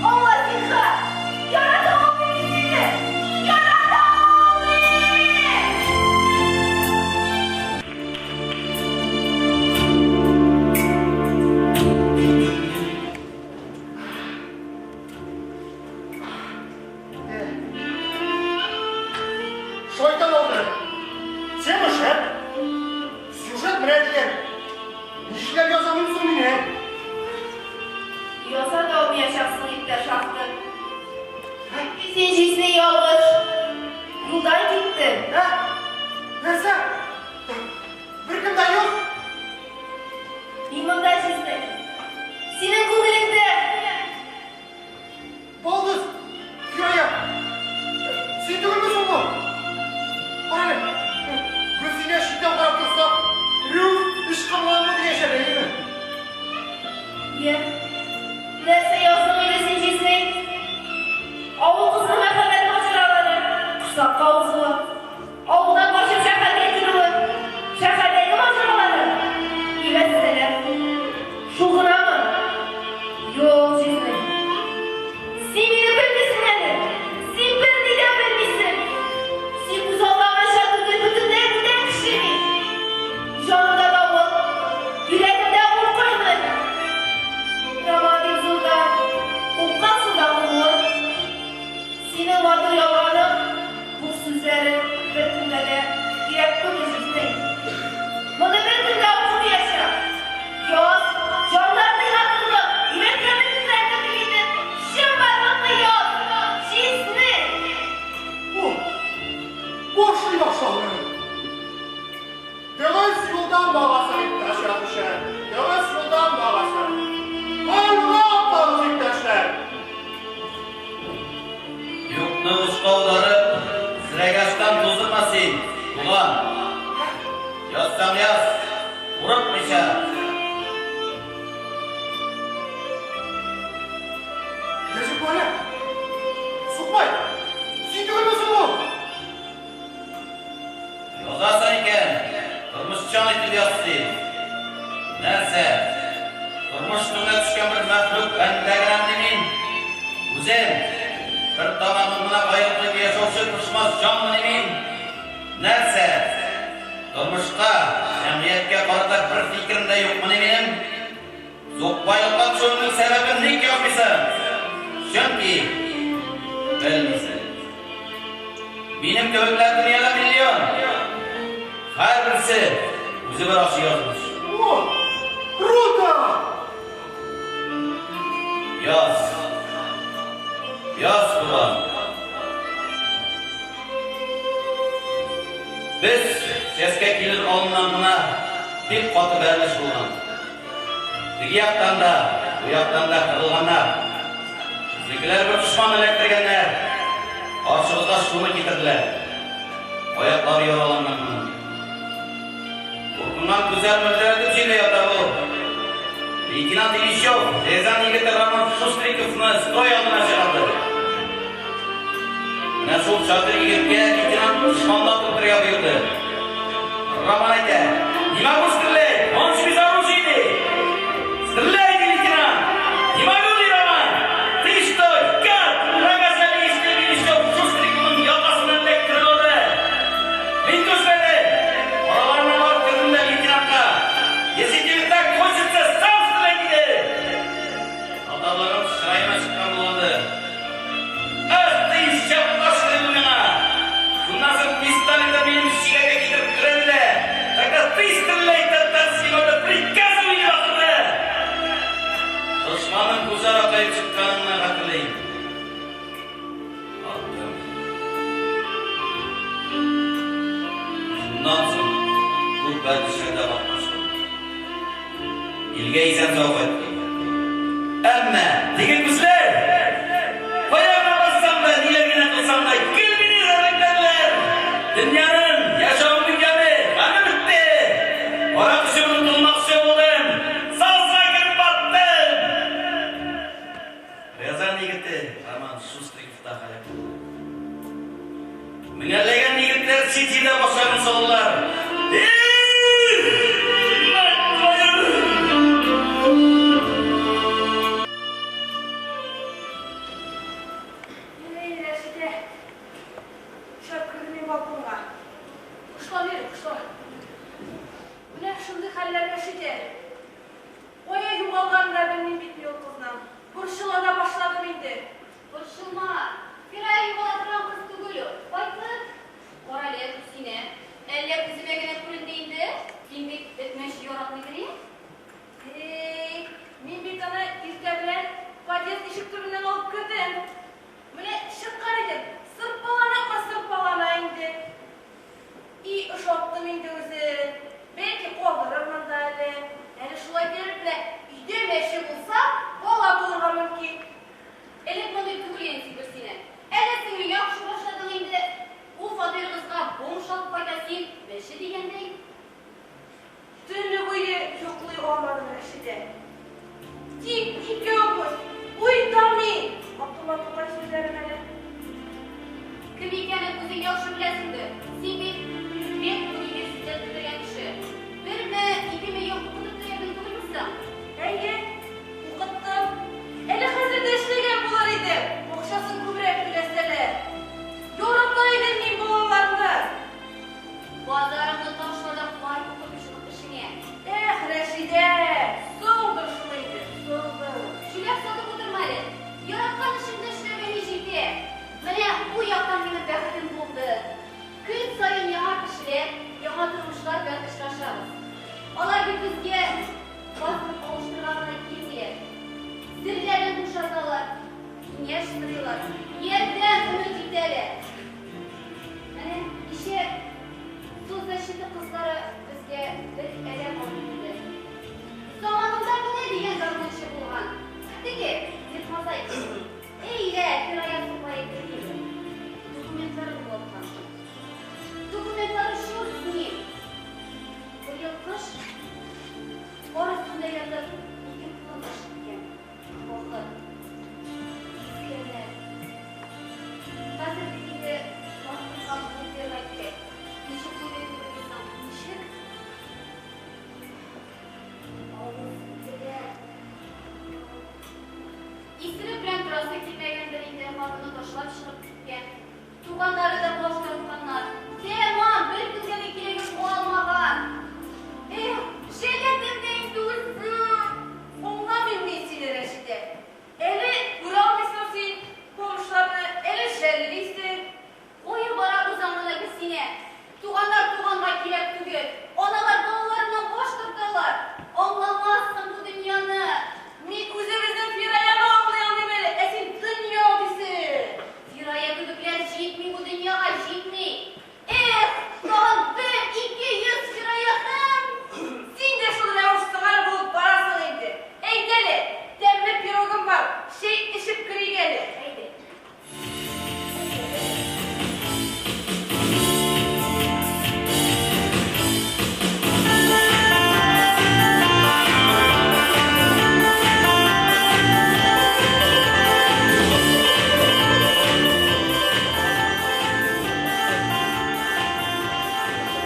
Аңла зинһар, ярата алмыйм мин сине! Ярата алмыйм! Шайтан алды. Тема шәп. Сюжет менә дигән. Нишләп язамын соң мин, ә? Яза да алмаячаксың, иптәш автор. Син җизни ялгыш. Юлдан киттең. Ә? Нәрсә? Беркем дә юк. Мин монда җизни. Синең күңелеңдә. Балдыз! Фирая! Син түгелме соң бу? Кара әле. Гөлсинә читтән карап торса, Рүф ычкынганмы диячәк, әйеме? Йә, нәрсә яздың инде син, җизни? Авыл кызының мәхәббәт маҗаралары, корсакка узуы, авылдан качып шәһәргә килүе, шәһәрдәге маҗаралары. И вәссәлам. Шул гынамы? Юк, җизни. Син мине белмисең әле. Син берни дә белмисең. Син күзаллаганча түгел, бөтенләй бүтән кеше мин. Җанымда давыл, йөрәгемдә ут кайный. Роман дип зурдан, куркасың да куылып. Синең матур ялганың, буш сүзләрең беркемгә дә кирәк түгел, җизни. Моны беркем дә укымаячак. Яз, җаннарны елатырлык, йөрәкләрне тетрәтерлек итеп, чынбарлыкны яз, җизни! Ул башлый башлады. Дөрес юлдан барасың, иптәш язучы. Дөрес юлдан барасың. Алга атлагыз, иптәшләр! Юкны учка аударып, зрәгә ыштан туздырма син, туган. Язсаң яз, курыкмыйча. Нәҗип Валя! Сукбай! Син түгелме соң бу? Язасың икән, тормышчан итеп яз син. Нәрсә? Тормыш төбенә төшкән бер мәхлук бәндә генәмени мин? Үзем, бер тамагын гына кайгыртып яшәүче тошмас җанмыни мин? Нәрсә? Тормышка, җәмгыятькә карата бер фикерем дә юкмыни минем? Сукбайлыкка төшүемнең сәбәбен ник язмыйсың? Чөнки белмисең. Минем кебекләр дөньяда миллион. Һәрберсе үзе бер ачы язмыш. О, круто! Яз. Яз, туган. Без сәскә килер алдыннан гына бик каты бәрелеш булган. Теге яктан да, бу яктан да кырылганнар. Безнекеләр бер дошман эләктергәннәр. Каршыбызга шуны китерделәр. Аяклары яраланган моның. Куркынган күзләр мөлдерәтеп җирдә ята бу. Лейтенант Ильичев Рязань егете Роман Шустриковны строй алдына чыгарды. Менә шул чатыр егеткә лейтенант дошманны атып үтерергә боерды. Роман әйтә, Не могу стрелять, он же безоружный, ди. Стреляй, ди лейтенант. Не могу, ди Роман. Ты что, гад? Рогозалиевский Ильичев Шустриковның якасыннан эләктереп алды. Мин түзмәдем. Араларына барып кердем дә лейтенантка. Если тебе так хочется, сам стреляй, диде. Татарлыгым чыраема чыккан булды. Ах ты, чапкач, диде миңа. Шуннан соң пистолетны минем чигәгә китереп керде дә. Тогда ты стреляй, татарский, надо приказывай, дип акырды. Дошманның күзе акаеп чыкканын хәтерлим. Аттым. Шуннан соң күп бәрелешләрдә катнаштым. Илгә исән-сау кайттым. Әмма теге күзләр кая гына барсам да, ниләр генә кылсам да, гел мине эзәрлекләделәр. Дөньяның, яшәвемнең яме, гаме бетте. Аракы эчеп онытылмакчы булдым. Сазга кереп баттым. Рязань егете Роман Шустриков та һәлак булды. Меңәрләгән егетләр чит илдә башларын салдылар. Эх, мать твою! Барасы килмәгәндер инде, хатыны ташлап чыгып киткән. Туганнары да баш тартканнар. Тәмам, беркемгә дә кирәге калмаган. Эх, жәлләдем дә инде үзен. Аңламыйм мин сине, Рәшидә. Әле күрә алмыйсың син бомжларны, әле жәллисең. Кая барабыз аңына сине? Туганнар туганга кирәк түгел. Аналар балаларыннан баш тарталар. Аңламассың бу дөньяны. Мин үзебезнең Фираяны аңлый алмыйм әле, ә син дөнья дисең. Фирая кебекләр җитми бу дөньяга, җитми. Эх, тагын бер, ике йөз Фирая һәм... Син дә шул Рәүф сыңар булып барасың инде. Әйдә әле, тәмле пирогым бар, чәй эчеп керик әле. Әйдә.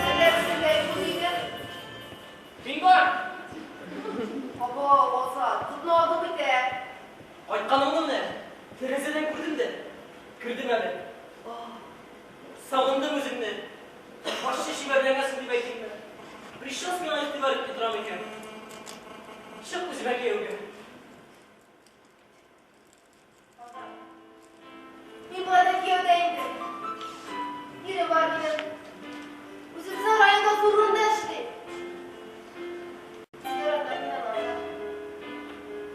Әллә бөтенләй юк иде. Мин бар. Абау, Азат, тотна алдың бит, ә. Кайтканыңны менә тәрәзәдән күрдем дә кердем әле. Сагындым үзеңне. Башчы чибәрләнәсең дип әйтимме? Прическаңа миңа игътибар итми торам икән. Чык үземә кияүгә. Азат, мин болай да кияүдә инде. Ирем бар минем. Үзебезнең районда зур урында эшли. Ярата мин аны, Азат.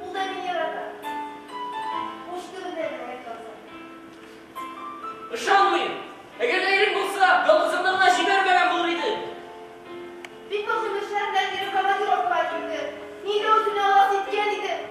Ул да мине ярата. Уч төбендә генә ятасы. Ышанмыйм. Әгәр дә ирең булса, ялгызыңны гына җибәрмәгән булыр иде. Бик мөһим эшләр белән ирем командировкага китте. Мин дә үземне аласы иткән идем.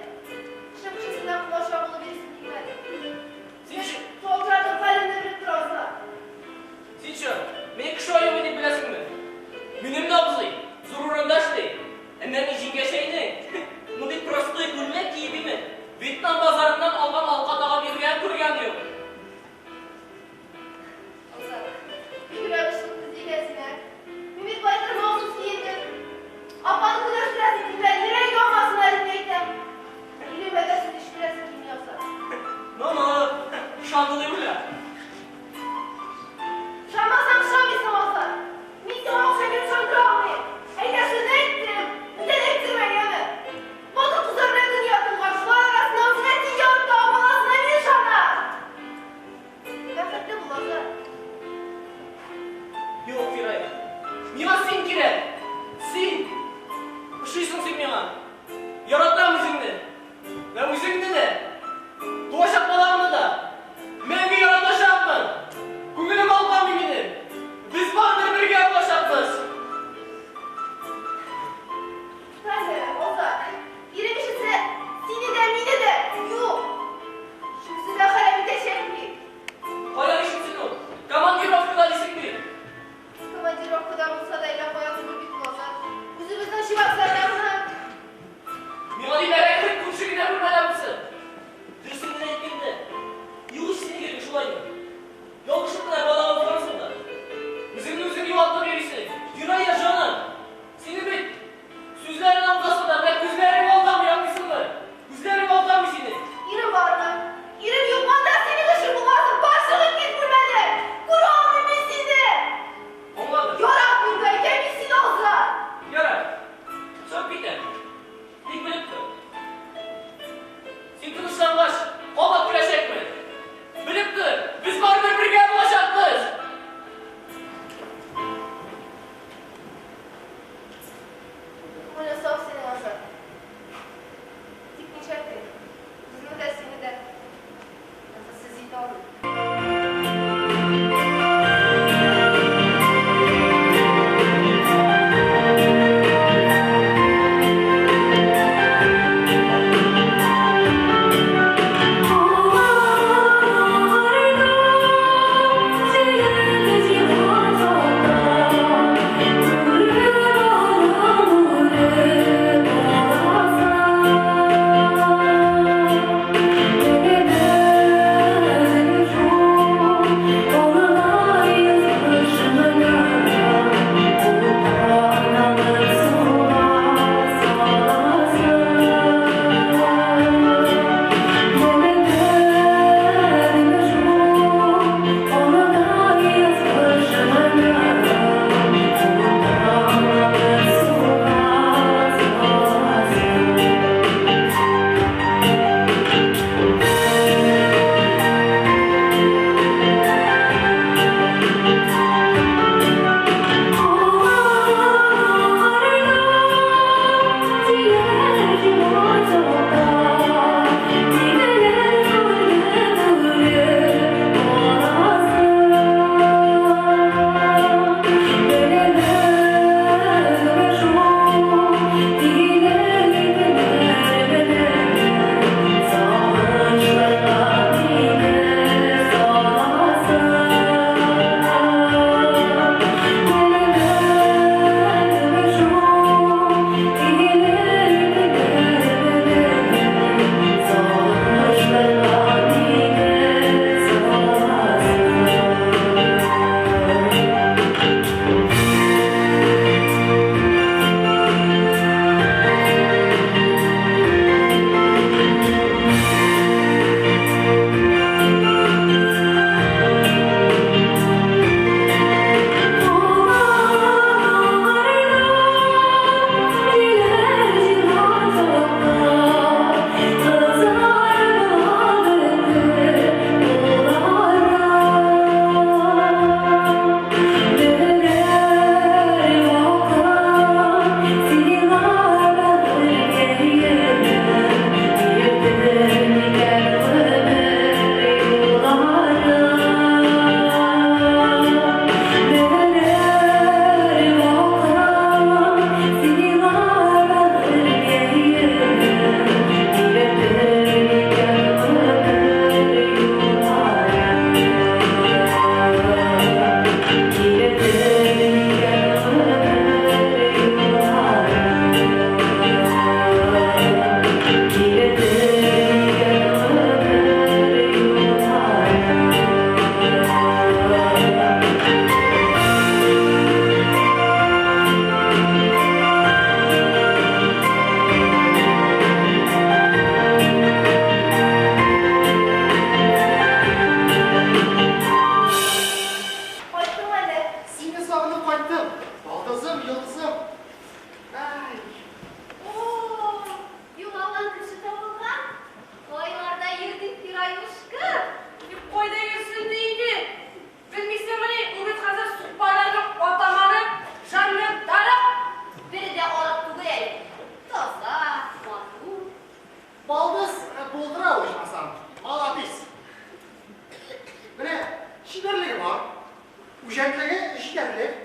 Үҗәтлеге җитәрлек.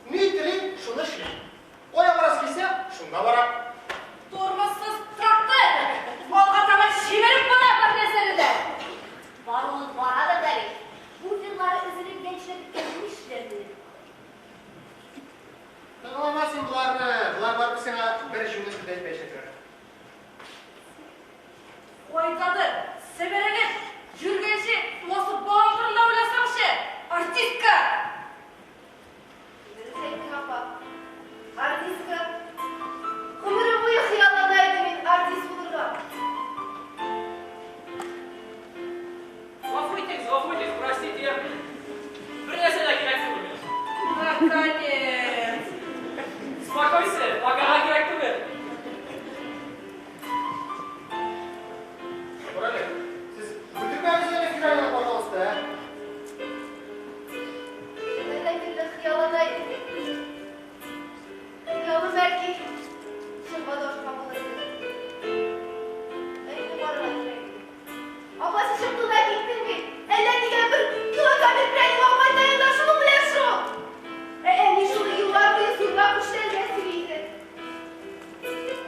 Ни тели, шуны эшли. Кая барасы килсә, шунда бара. Тормозсыз трактор! Алга таба җибәреп бара бар нәрсәне дә. Баруын бара да бит. Буферлары өзелеп яньчелеп беткән нишләрмен? Тыңлама син боларны. Болар барыбер сиңа бер җүнле сүз дә әйтмәячәкләр. Кайтады, себерелеп, йөргәнче туасы балаң турында уйласаңчы, артистка! Дөрес әйттең, апа. Артистка. Гомерем буе хыяллана идем мин артист булырга. Гафу итегез, гафу итегез, простите, я... Бер нәрсә дә кирәк түгел миңа. Наконец! Успокойся, агага кирәк түгел. Карале, сез үтермәгез әле Фираяны, пожалуйста, ә? Шуннан бирле хыяллана идем мин. Хыялым бәлки чынга да ашкан булыр иде. Ә инде барырга кирәк иде. Апа, син чыктың да киттең бит. Әллә нигә бер килокамер прәник алып кайтайын да шуның белән шул. Ә әни шуны еллар буе зурлап күчтәнгә сөйли иде.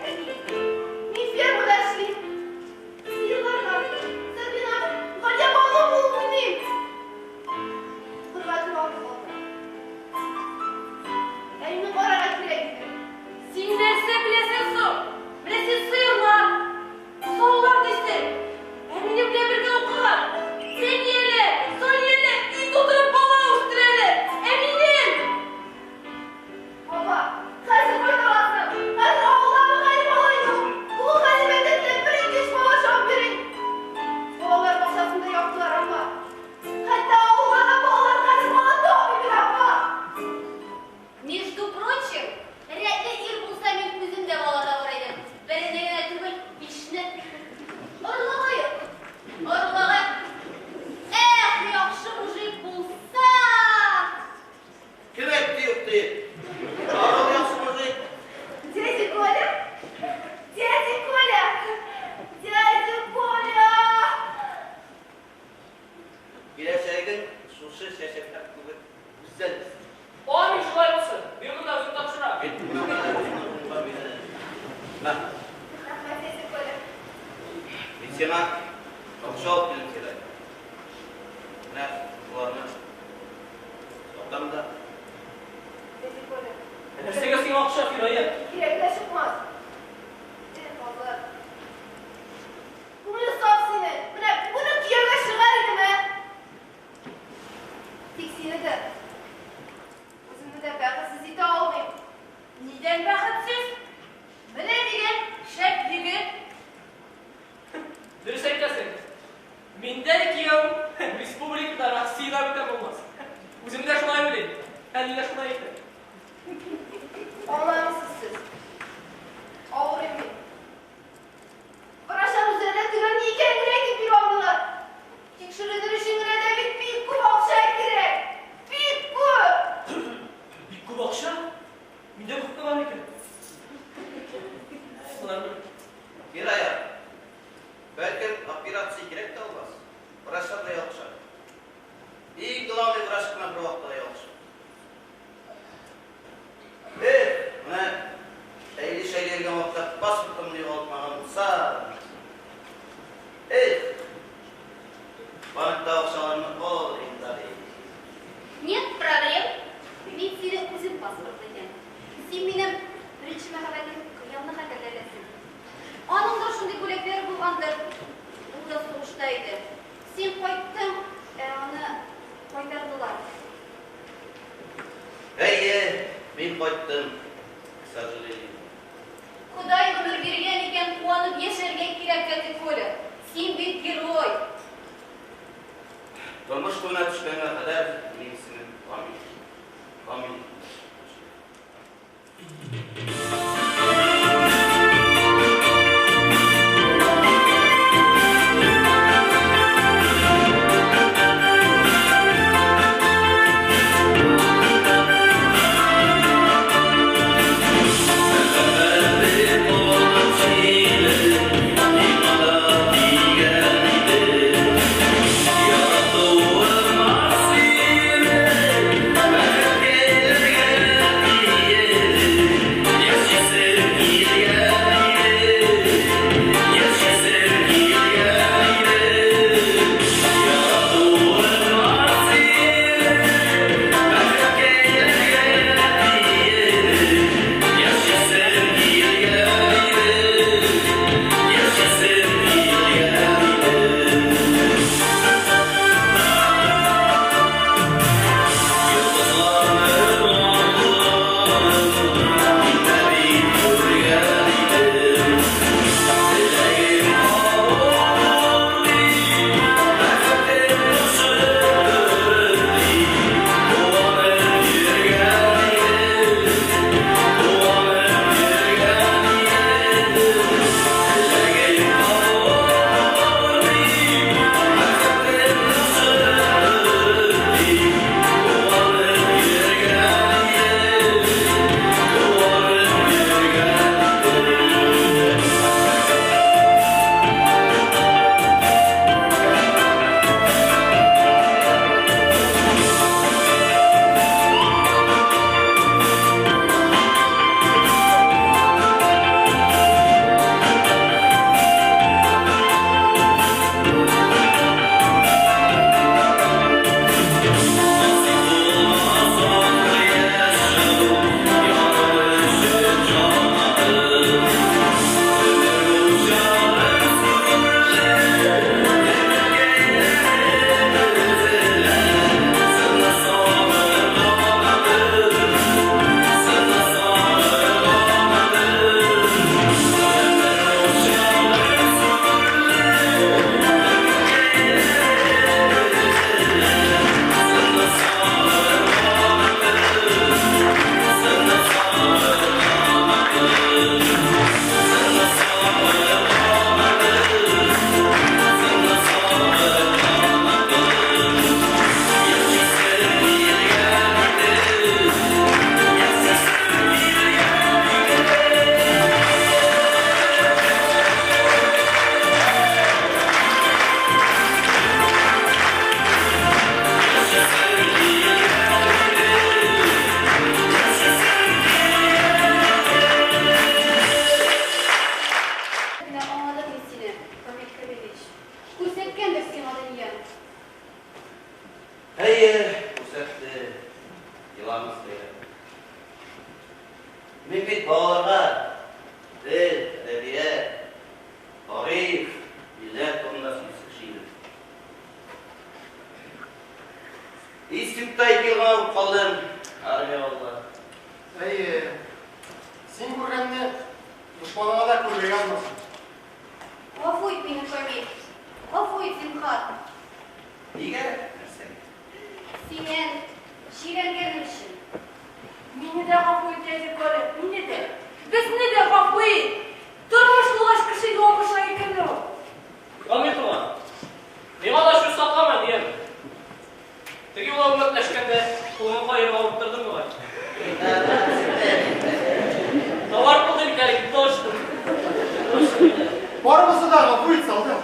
Әни, мин фермада эшлим. Сыерларга, Сабина, Галиябану булып уйныйм. Укырга керә алмый калдым. Әнине карарга кирәк иде. Син нәрсә беләсең соң? Менә син сыерлар, бозаулар дисең. Ә минем белән бергә укыган Фәнияле, Санияле өй тутырып бала үстерәләр. Ә минем! Апа, хәзер кайта аласың. Хәзер авылдагы Галим малай юк. Тулы Галимә дә бер ике өч бала чабып йөри. Балалар бакчасында яптылар, апа. Хәтта авылда да балалар хәзер бала тапмый бит, апа. Между прочим, рәтле ир булса мин үзем дә бала табыр идем. Берне генә түгел, бишне. Орлыгы юк. Орлыгы. Эх, яхшы мужик булса! Кем әйтте юк дип? Карл яхшы мужик. Дядя Коля! Дядя Коля! Дядя Коля! Киләчәгең шушы чәчәкләр кебек гүзәл. Амин, шулай булсын. Мин монда үзем тапшырам. Мә, Рәхмәт, дядя Коля. мин сиңа акча алып килдем, Фирая. Менә шуларны сатам да. Дядя Коля, Нәрсәгә сиңа акча, Фирая? кирәк тә чыкмас. Эх, Алла. Күңеле саф синең. Менә бүген үк кияүгә чыгар идем, ә? Тик сине дә, үземне дә бәхетсез итә алмыйм. Нидән бәхетсез? Менә дигән шәп егет. Дөрес әйтәсең. Миндән кияү республикада, Россиядә бүтән булмас. Үзем дә шулай уйлыйм. Әни дә шулай әйтә. Аңламыйсыз сез. Авырыйм мин. Врачлар үзләренә төгәл ни икәнен генә әйтеп бирә алмыйлар. Тикшеренер өчен генә дә бит бик күп акча кирәк. Бик күп. Бик күп акча? Миндә күпме бар икән? Болар бер. Фирая, бәлкем операция кирәк тә булмас. Врачлар да ялгыша. Иң главный врач кына бер вакытта да ялгыша. Эх, менә шәйли-шәйли йөргән вакытта паспортымны югалтмаган булса. Эх, банкта акчаларны ал инде. Нет проблем. Мин сине үзем паспортлы итәм. Син минем беренче мәхәббәтем Кыямны хәтерләтәсең. Аның да шундый бүләкләре булгандыр. Ул да сугышта иде. Син кайттың, ә аны кайтардылар. Әйе, мин кайттым, к сожалению. Ходай гомер биргән икән, куанып яшәргә кирәк, дядя Коля. Син бит герой. Тормыш куенына төшкәнгә кадәр минем исемем Камил. Камил. Күрсәткәндер сиңа дөнья. Әйе, күрсәтте. Еламас бәйрәм. Мин бит балаларга тел, әдәбият, тарих, милләт турында сөйлисе кеше идем. Институтта 2 ел гына укып калдым, армия алдылар. Әйе, син күргәнне дошманыңа да күрергә язмасын. Гафу ит мине, Шамил. Гафу ит, зинһар. Нигә? Нәрсәгә? Синнән җирәнгәнем өчен. Мине дә гафу ит, дядя Коля, мине дә. Безне дә гафу ит. Тормыш булгач кеше ялгыша икән ул. Камил туган, миңа да сүз саклама, дияме? Теге юлы үмәкләшкәндә кулыңны каерып алып тордың бугай. Товар булды бит әле, точно. Точно. Барыбызны да гафу ит, солдат.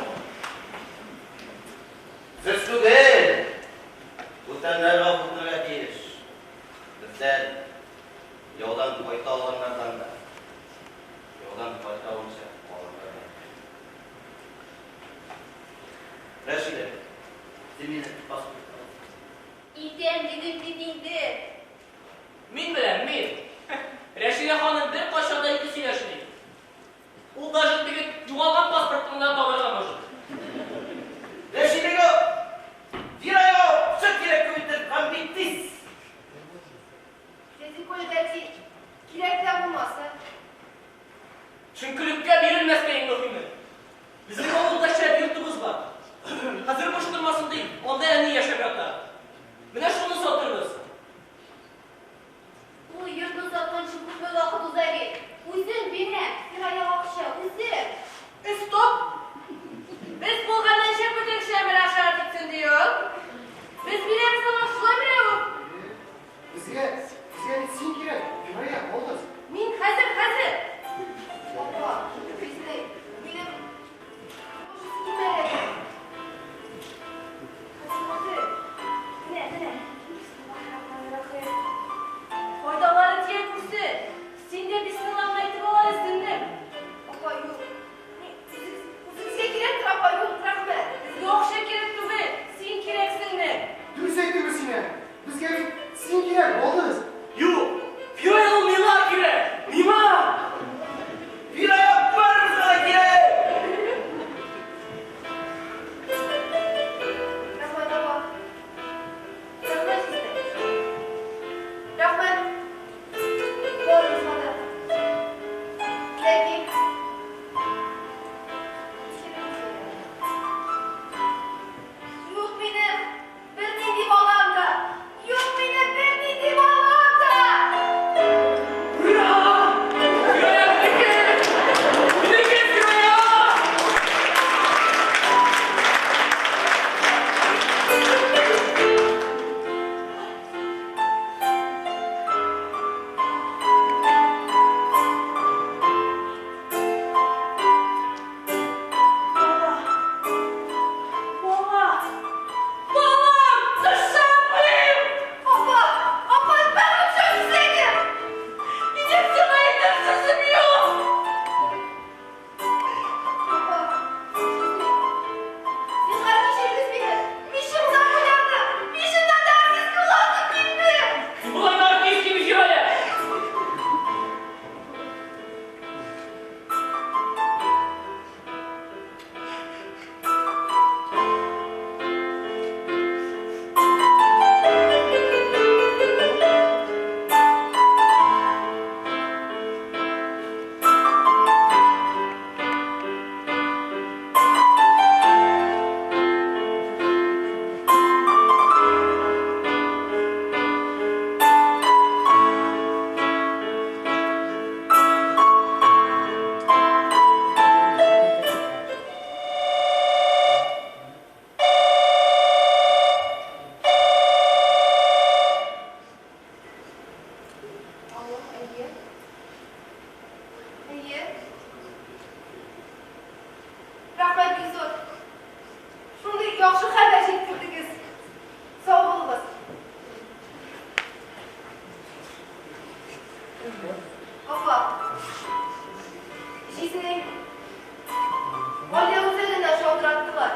Сез түгел, бүтәннәр гафу итәргә тиеш. Бездән яудан кайта алганнардан да, яудан кайта алмыйча калганнардан. Рәшидә, син мине паспорт ал. Итәм дидем бит инде. Мин беләм, мин. Рәшидә ханым беркайчан да ике сөйләшми. Ул даже теге югалган паспортны да табарга может. Рәшидәгә Фираяга акча кирәк түгелдер, һәм бик тиз. Дядя Коля, бәлки, кирәк тә булмас, ә? Төшенкелеккә бирелмәскә иң мөһиме. Безнең авылда шәп йортыбыз бар. Хәзер буш тормасын дип, анда әни яшәп ята. Менә шуны сатырбыз. Ул йортны сатканчы күпме вакыт уза бит. Үзем бирәм, Фираяга акча, үзем. Стоп! Без булганнан шәп үтәкчә ашар итсен ди ул. Без бирәбез аңа шулай берәү. Безгә, безгә бит син кирәк, Фирая, балдыз. Мин хәзер, хәзер. Апа, җизни, минем тормыш килмәгән. Смотри. Менә, менә. Бисмиллаһир-рахманир-рахим. Файдалары тия күрсен. Син дә бисмиллаңны әйтеп ал әле, сеңлем. Апа, юк. Үзегезгә кирәктер, апа, юк, рәхмәт. Безгә акча кирәк түгел, син кирәк, сеңлем. Дөрес әйттеме сине? Безгә бит син кирәк, балдыз. Юк, Фирая ул миңа кирәк. Миңа! Фирая барыбызга да кирәк! Рәхмәт, апа. Рәхмәт, җизни. Рәхмәт. Барыгызга да. Ләкин юк минем бернинди балам да. Юк минем бернинди балам да. Ура! Фирая минеке! Минеке, Фирая! Бала. Бала. Балам, ышанмыйм. Апа, апа, бәгырем шәхсәгә. Минем сиңа әйтер сүзем юк. Апа, җизни. Зинһар кичерегез мине. Мин чыннан уйландым. Мин чыннан да артист буласым килде. Болай да артист кими Фирая. Алло, әйе. Әйе. Рәхмәт бик зур. Шундый яхшы хәбәр җиткердегез. Сау булыгыз. Апа. Җизни. Галия үзәгеннән шалтыраттылар.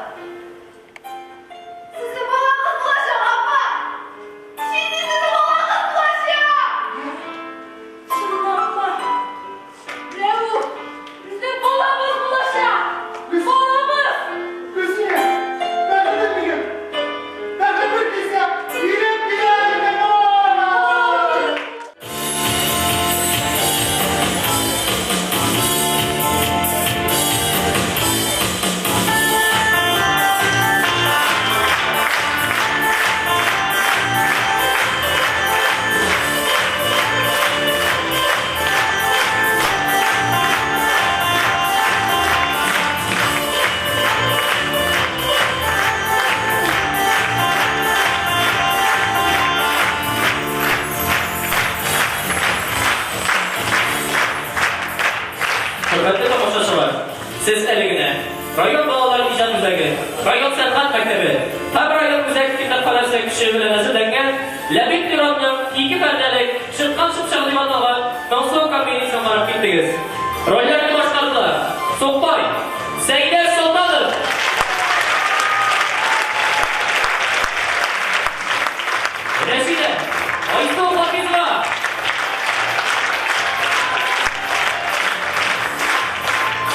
район балалар иҗат үзәге, район сәнгать мәктәбе һәм район үзәк китапханәсе көче белән әзерләнгән Ләбиб Леронның ике пәрдәлек Чыккан чыпчык дип аталган моңсу комедиясен карап киттегез. Рольләрне башкардылар, Сукбай, Сәйдәш Солтанов, Рәшидә, Айсылу Хафизова,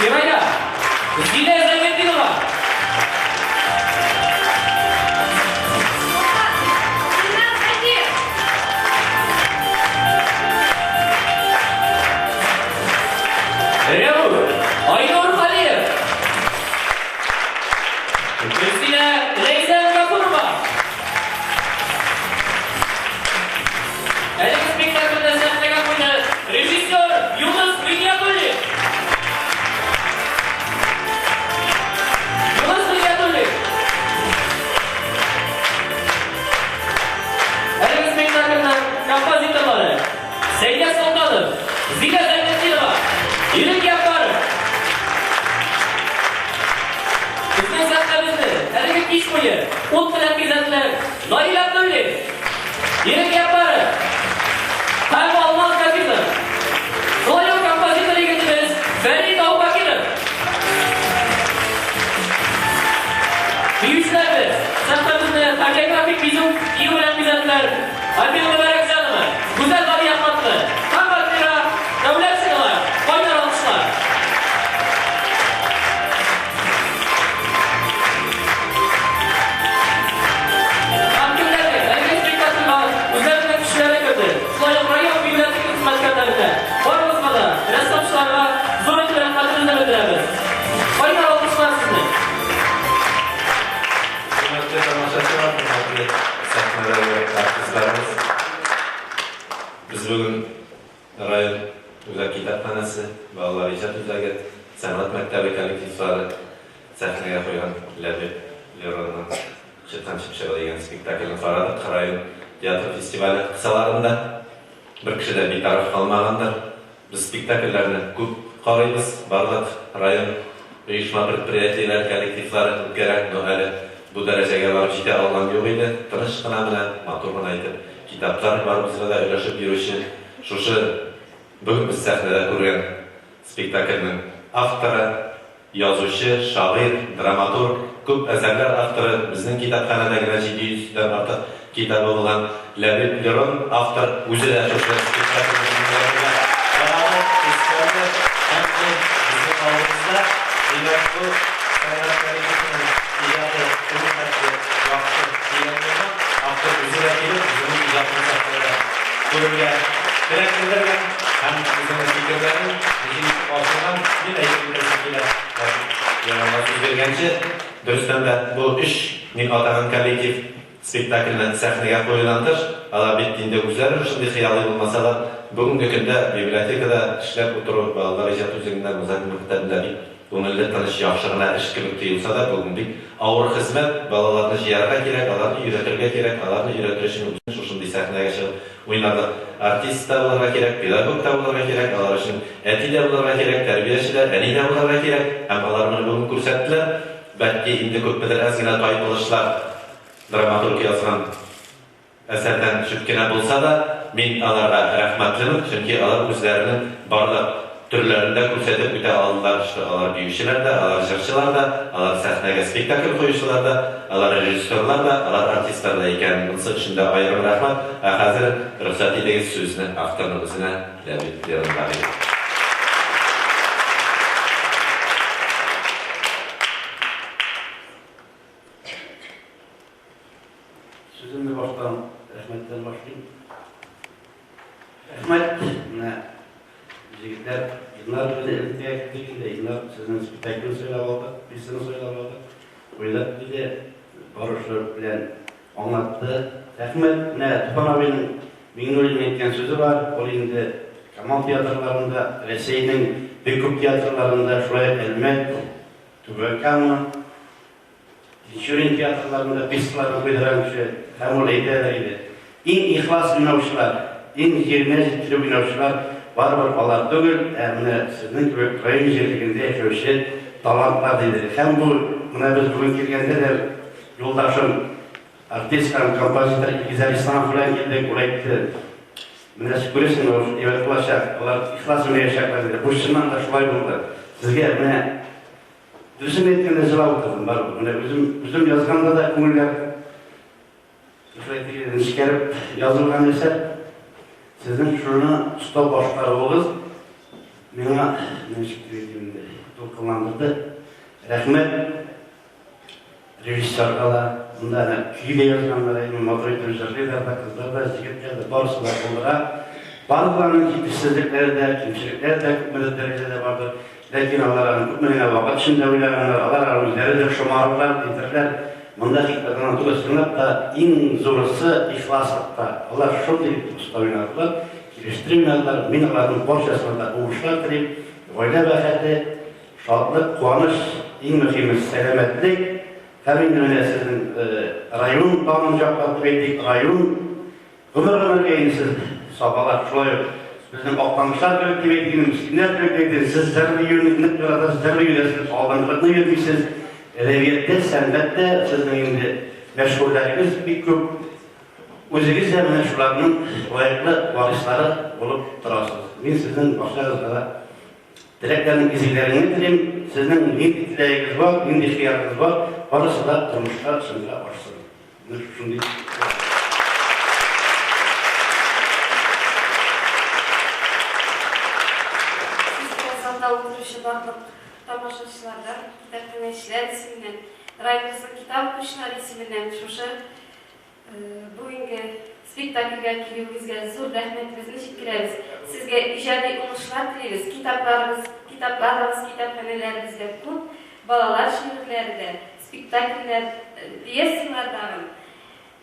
Фирая, Зилә Зәйнетдинова, Динар Хәким. Рәүф, Айнур Халиев, Гөлсинә Ләйсән Гафурова. Әлеге спектакльне сәхнәгә куйды режиссер Юныс Гыйниятуллин. Юныс Гыйниятуллин. Әлеге спектакльнең композиторлары Сәйдә Солтанов, Зилә Зәйнетдинова, Ирек Яппаров. Безнең сәхнәбезне әлеге кич буе ут белән бизәделәр Наил Абдуллин, Ирек Яппаров һәм Алмаз Газизов. Шулай ук композитор егетебез Фәрит Аубакиров. Биючеләребез сәхнәбезне хореографик бизү бию белән бизәделәр Альбина Мөбарәкҗанова, Гүзәл Галиәхмәтова һәм Альмира Дәүләтшиналар. Кайнар алкышлар. Һәм кемнәрдер әлеге спектакльгә үзләренең көчләре керде. Шулай ук район библиотека хезмәткәрләренә, барыгызга да, рәссамчыларга зур итеп рәхмәтебезне белдерәбез. Кайнар алкышлар сезне. Хөрмәтле тамашачылар, хөрмәтле сәхнәдәге артистларыбыз. Без бүген район үзәк китапханәсе, балалар иҗат үзәге, сәнгать мәктәбе коллективлары сәхнәгә куйган Ләбиб Леронның Чыккан чыпчыгы дигән спектаклен карадык. Район театр фестивале кысаларында бер кеше дә битараф калмагандыр. Без спектакльләрне күп карыйбыз. Барлык район оешма предприятиеләр коллективлары үткәрә, но әле бу дәрәҗәгә барып җитә алган юк иде. Тыныч кына менә, матур гына итеп китаплар барыбызга да өләшеп йөрүче шушы бүген без сәхнәдә күргән спектакльнең авторы, язучы, шагыйрь, драматург, күп әсәрләр авторы, безнең китапханәдә генә 700 дән артык китабы булган Ләбиб Лерон, автор үзе дә шушы спектакльне безнең карады, искәрде һәм ул безнең алдыбызда. Димәк, бу сәнгать коллективының иҗаты шуның хәтле яхшы дигән булган, автор үзе дә килеп, үзенең иҗатын сәхнәдә күрергә теләк белдергән һәм үзенең фикерләрен ничек итеп ачылган, мин әйтеп үтәсем килә. Леронга сүз биргәнче, дөрестән дә бу өч мин атаган коллектив спектакльне сәхнәгә куюдан тыш, алар бит инде үзләре шушындый хыялый булмасалар, бүгенге көндә библиотекада эшләп утыру, балалар иҗат үзәгендә, музыка мәктәбендә бик күңелле, тыныч, яхшы гына эш кебек тоелса да, бүген бик авыр хезмәт, балаларны җыярга кирәк, аларны өйрәтергә кирәк, аларны өйрәтер өчен үзең шушындый сәхнәгә чыгып уйнарлык артист та булырга кирәк, педагог та булырга кирәк, алар өчен әти дә булырга кирәк, тәрбияче дә, әни дә булырга кирәк. Һәм алар моны бүген күрсәттеләр. Бәлки инде күпмедер әз генә тайпылышлар драматург язган әсәрдән төшеп кенә булса да, мин аларга рәхмәтлемен, чөнки алар үзләренең барлык төрләрен дә күрсәтеп үтә алдылар, что алар биючеләр дә, алар җырчылар да, алар сәхнәгә спектакль куючылар да, алар режиссерлар да, алар артистлар да икән. Монысы өчен дә аерым рәхмәт. Ә хәзер рөхсәт итегез сүзне авторның үзенә, Ләбиб Леронга бирим. Сүземне баштан рәхмәттән башлыйм. Рәхмәт, менә җегетләр, Илнар белән элемтәгә кердек инде. Илнар сезнең спектакльне сайлап алды, пьесаны сайлап алды. Уйлап килде, барышы белән аңлатты. Рәхмәт, менә Туфан абыйның Миңнуллин әйткән сүзе бар, ул инде Камал театрларында, Рәсәйнең бик күп театрларында, шулай ук Әлмәт, Түбән Кама, Тинчурин театрларында пьесаларны куйдырган кеше һәм ул әйтә дә иде, Иң ихлас уйнаучылар, иң җиренә җиткереп уйнаучылар барыбер алар түгел, ә менә сезнең кебек район җирлегендә яшәүче талантлар диде. Һәм бу менә без бүген килгәндә дә юлдашым артист һәм композитор Илгизәр Исламов белән килдек, ул әйтте, менә күрәсең, ул әйбәт булачак, алар ихлас уйнаячаклар диде. Бу чыннан да шулай булды. Сезгә менә дөресен әйткәндә җылап утырдым барыбер. Менә үзем үзем язганда да күңелгә шулай теге нечкәреп язылган әсәр. Сезнең шуны оста башкаруыгыз миңа ничек дип әйтим инде, дулкынландырды. Рәхмәт режиссерга да, монда әнә көй дә язганнар, әйме матур итеп җырлыйлар да, кызлар да, егетләр дә, барысы да булдыра. Барлыкларының җитешсезлекләре дә, кимчелекләре дә күпмедер дәрәҗәдә бардыр. Ләкин алар аны күпме генә вакыт эчендә уйлаганнар, алар аны үзләре дә шомарырлар, әйтерләр. Монда хикмәт ана түгел, чынлап та иң зурысы ихласлыкта. Алар шундый оста уйнадылар, килештереп уйнадылар. Мин аларның барчасына да уңышлар телим. Гаилә бәхете, шатлык, куаныч, иң мөһиме сәламәтлек. Һәм инде менә сезнең район данын яклап дип әйтик, район Гомер-гомергә инде сез Сабалар, шулай ук безнең Актанышлар кебек дип әйтик инде, Мөслимнәр кебек дип әйтик, сез җыр-биюне нык яратасыз, җыр-биюдә сез алдынгылыкны йөрмисез. Әдәбиятта, сәнгатьтә сезнең инде мәшһүрләрегез бик күп. Үзегез дә менә шуларның лаеклы варислары булып торасыз. Мин сезнең барчагызга да теләкләрнең изгеләреңне телим. Сезнең нинди теләгегез бар, нинди хыялыгыз бар, барысы да тормышка чынга ашсын. Менә шушындый. Сезгә залда утыручы барлык тамашачылардан, китапханәчеләр исеменнән, районыбызның китап укучылары исеменнән шушы бүгенге спектакльгә килүегезгә зур рәхмәтебезне җиткерәбез. Сезгә иҗади уңышлар телибез. Китапларыбыз, китапларыгыз китапханәләребездә күп, балалар шигырьләре дә, Спектакльләр, пьесалар тагын.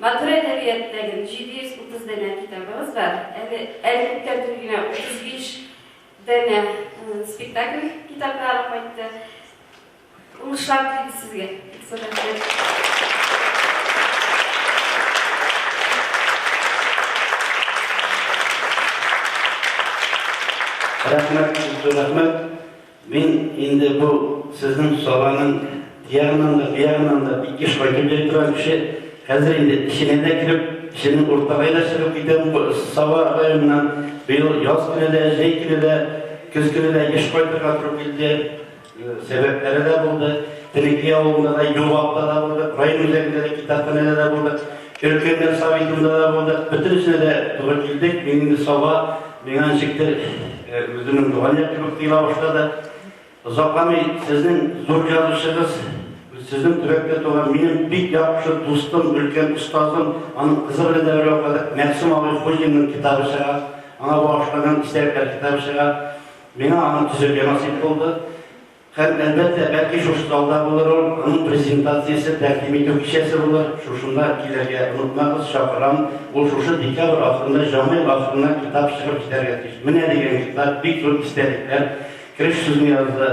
Матур әдәбият дәген 730 данә китабыгыз бар. Әле әле күптән түгел генә 35 данә спектакль китаплары кайтты. Уңышлар телибез сезгә. Бик зур рәхмәт. Рәхмәт, зур рәхмәт. Мин инде бу сезнең Сабаның тиягыннан да, биягыннан да бик еш кайтып йөри торган кеше. Хәзер инде эченә дә кереп, эченең урталай да чыгып китәм Саба районыннан. Быел яз көне дә, җәй көне дә, көз көне дә еш кайтырга туры килде. Сәбәпләре дә булды. Тенеки авылында да, Юлбакта да булдык, район үзәгендә дә, китапханәдә дә булдык, өлкәннәр советында да булдык. Бөтенесенә дә туры килдек. Мин инде Саба миңа ничектер үземнең туган як кебек тоела башлады. Озакламый сезнең зур язучыгыз, сезнең төбәктә туган минем бик яхшы дустым, өлкән остазым, аның кызы белән дә бергә укыдык, Мәгъсум абый Хуҗинның китабы чыга. Аңа багышланган истәлекләр китабы чыга. Миңа аны төзергә насыйп булды. Һәм, әлбәттә, бәлки шушы залда булыр ул, аның презентациясе, тәкъдим итү кичәсе булыр. Шушында килергә онытмагыз, чакырам. Ул шушы декабрь ахырында, җаңа ел ахырына китап чыгып җитәргә тиеш. Менә дигән китап, бик зур истәлекләр. Кереш сүзне язды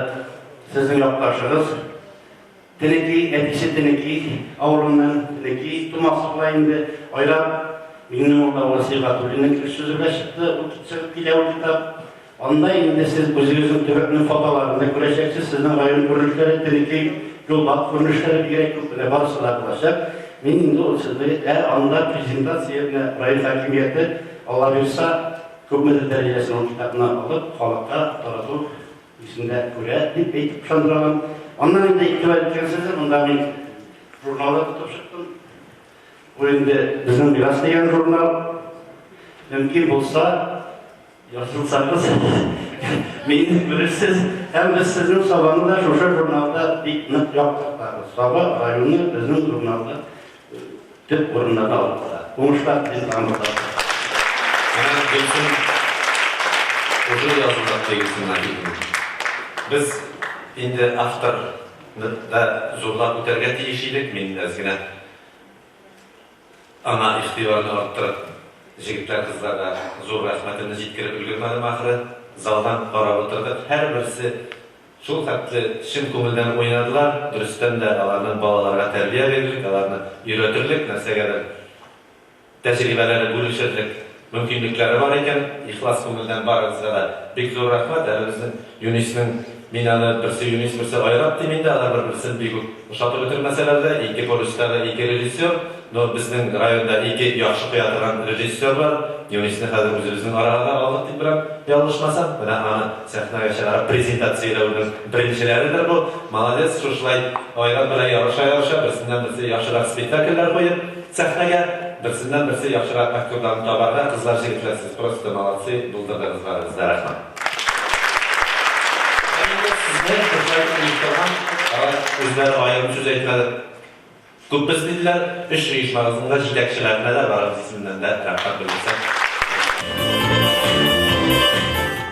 сезнең якташыгыз. Тенеки, әтисе Тенеки авылыннан, Тенеки тумасы була инде. Айрат Миңнемулла улы Сибгатуллинның кереш сүзе белән чыкты, ул чыгып килә ул китап. Анда инде сез үзегезнең төбәкнең фотоларын да күрәчәксез, сезнең район күренешләре, Тенеки, Юлбат күренешләре бигрәк күп, менә барысы да булачак. Мин инде ул сезне, ә анда презентация менә район хакимияте, Алла боерса, күпмедер дәрәҗәсен ул китапны алып, халыкка тарату исендә күрә, дип әйтеп ышандыра алам. Аннан инде игътибар иткәнсездер, монда мин журнал да тотып чыктым. Бу инде Безнең мирас дигән журнал. Мөмкин булса, Язылсагыз, мине күрерсез. Һәм без сезнең Сабаны да шушы журналда бик нык яктыртабыз. Саба районы безнең журналда төп урыннарны алып тора. Уңышлар телим тагын бер тапкыр. Менә Гөлсем уже язылган Гөлсем Нәбиевна. Без инде авторны да зурлап үтәргә тиеш идек, мин әз генә Аңа игътибарны арттырып, җегетләр-кызларга зур рәхмәтемне җиткереп өлгермәдем ахры. Залдан карап утырдык, һәрберсе шул хәтле чын күңелдән уйнадылар, дөрестән дә, аларның балаларга тәрбия бирерлек, аларны өйрәтерлек, нәрсәгәдер тәҗрибәләре бүлешерлек мөмкинлекләре бар икән. Ихлас күңелдән барыгызга да бик зур рәхмәт. Әле безнең Юнисның. Мин аны берсе Юнис, берсе Айрат дим инде, алар бер-берсен бик үк ошатып бетермәсәләр дә, ике полюстагы ике режиссер. Но безнең районда ике яхшы куя торган режиссер бар. Юнисны хәзер үзебезнең арага да алдык дип беләм, ялгышмасам. Менә аны сәхнәгә чыгарып презентацияләүнең беренчеләредер бу. Молодец, шушылай Айрат белән ярыша-ярыша, берсеннән-берсе яхшырак спектакльләр куеп сәхнәгә, берсеннән-берсе яхшырак актерларны табарга, кызлар, җегетләр, сез просто молодцы, булдырдыгыз барыгыз да, рәхмәт. Ә инде сезне шушылай оештырган, алар үзләре аерым сүз әйтмәде. Күп без диделәр, өч оешмагызның да җитәкчеләренә дә барыбыз исеменнән дә рәхмәт белдерсәк.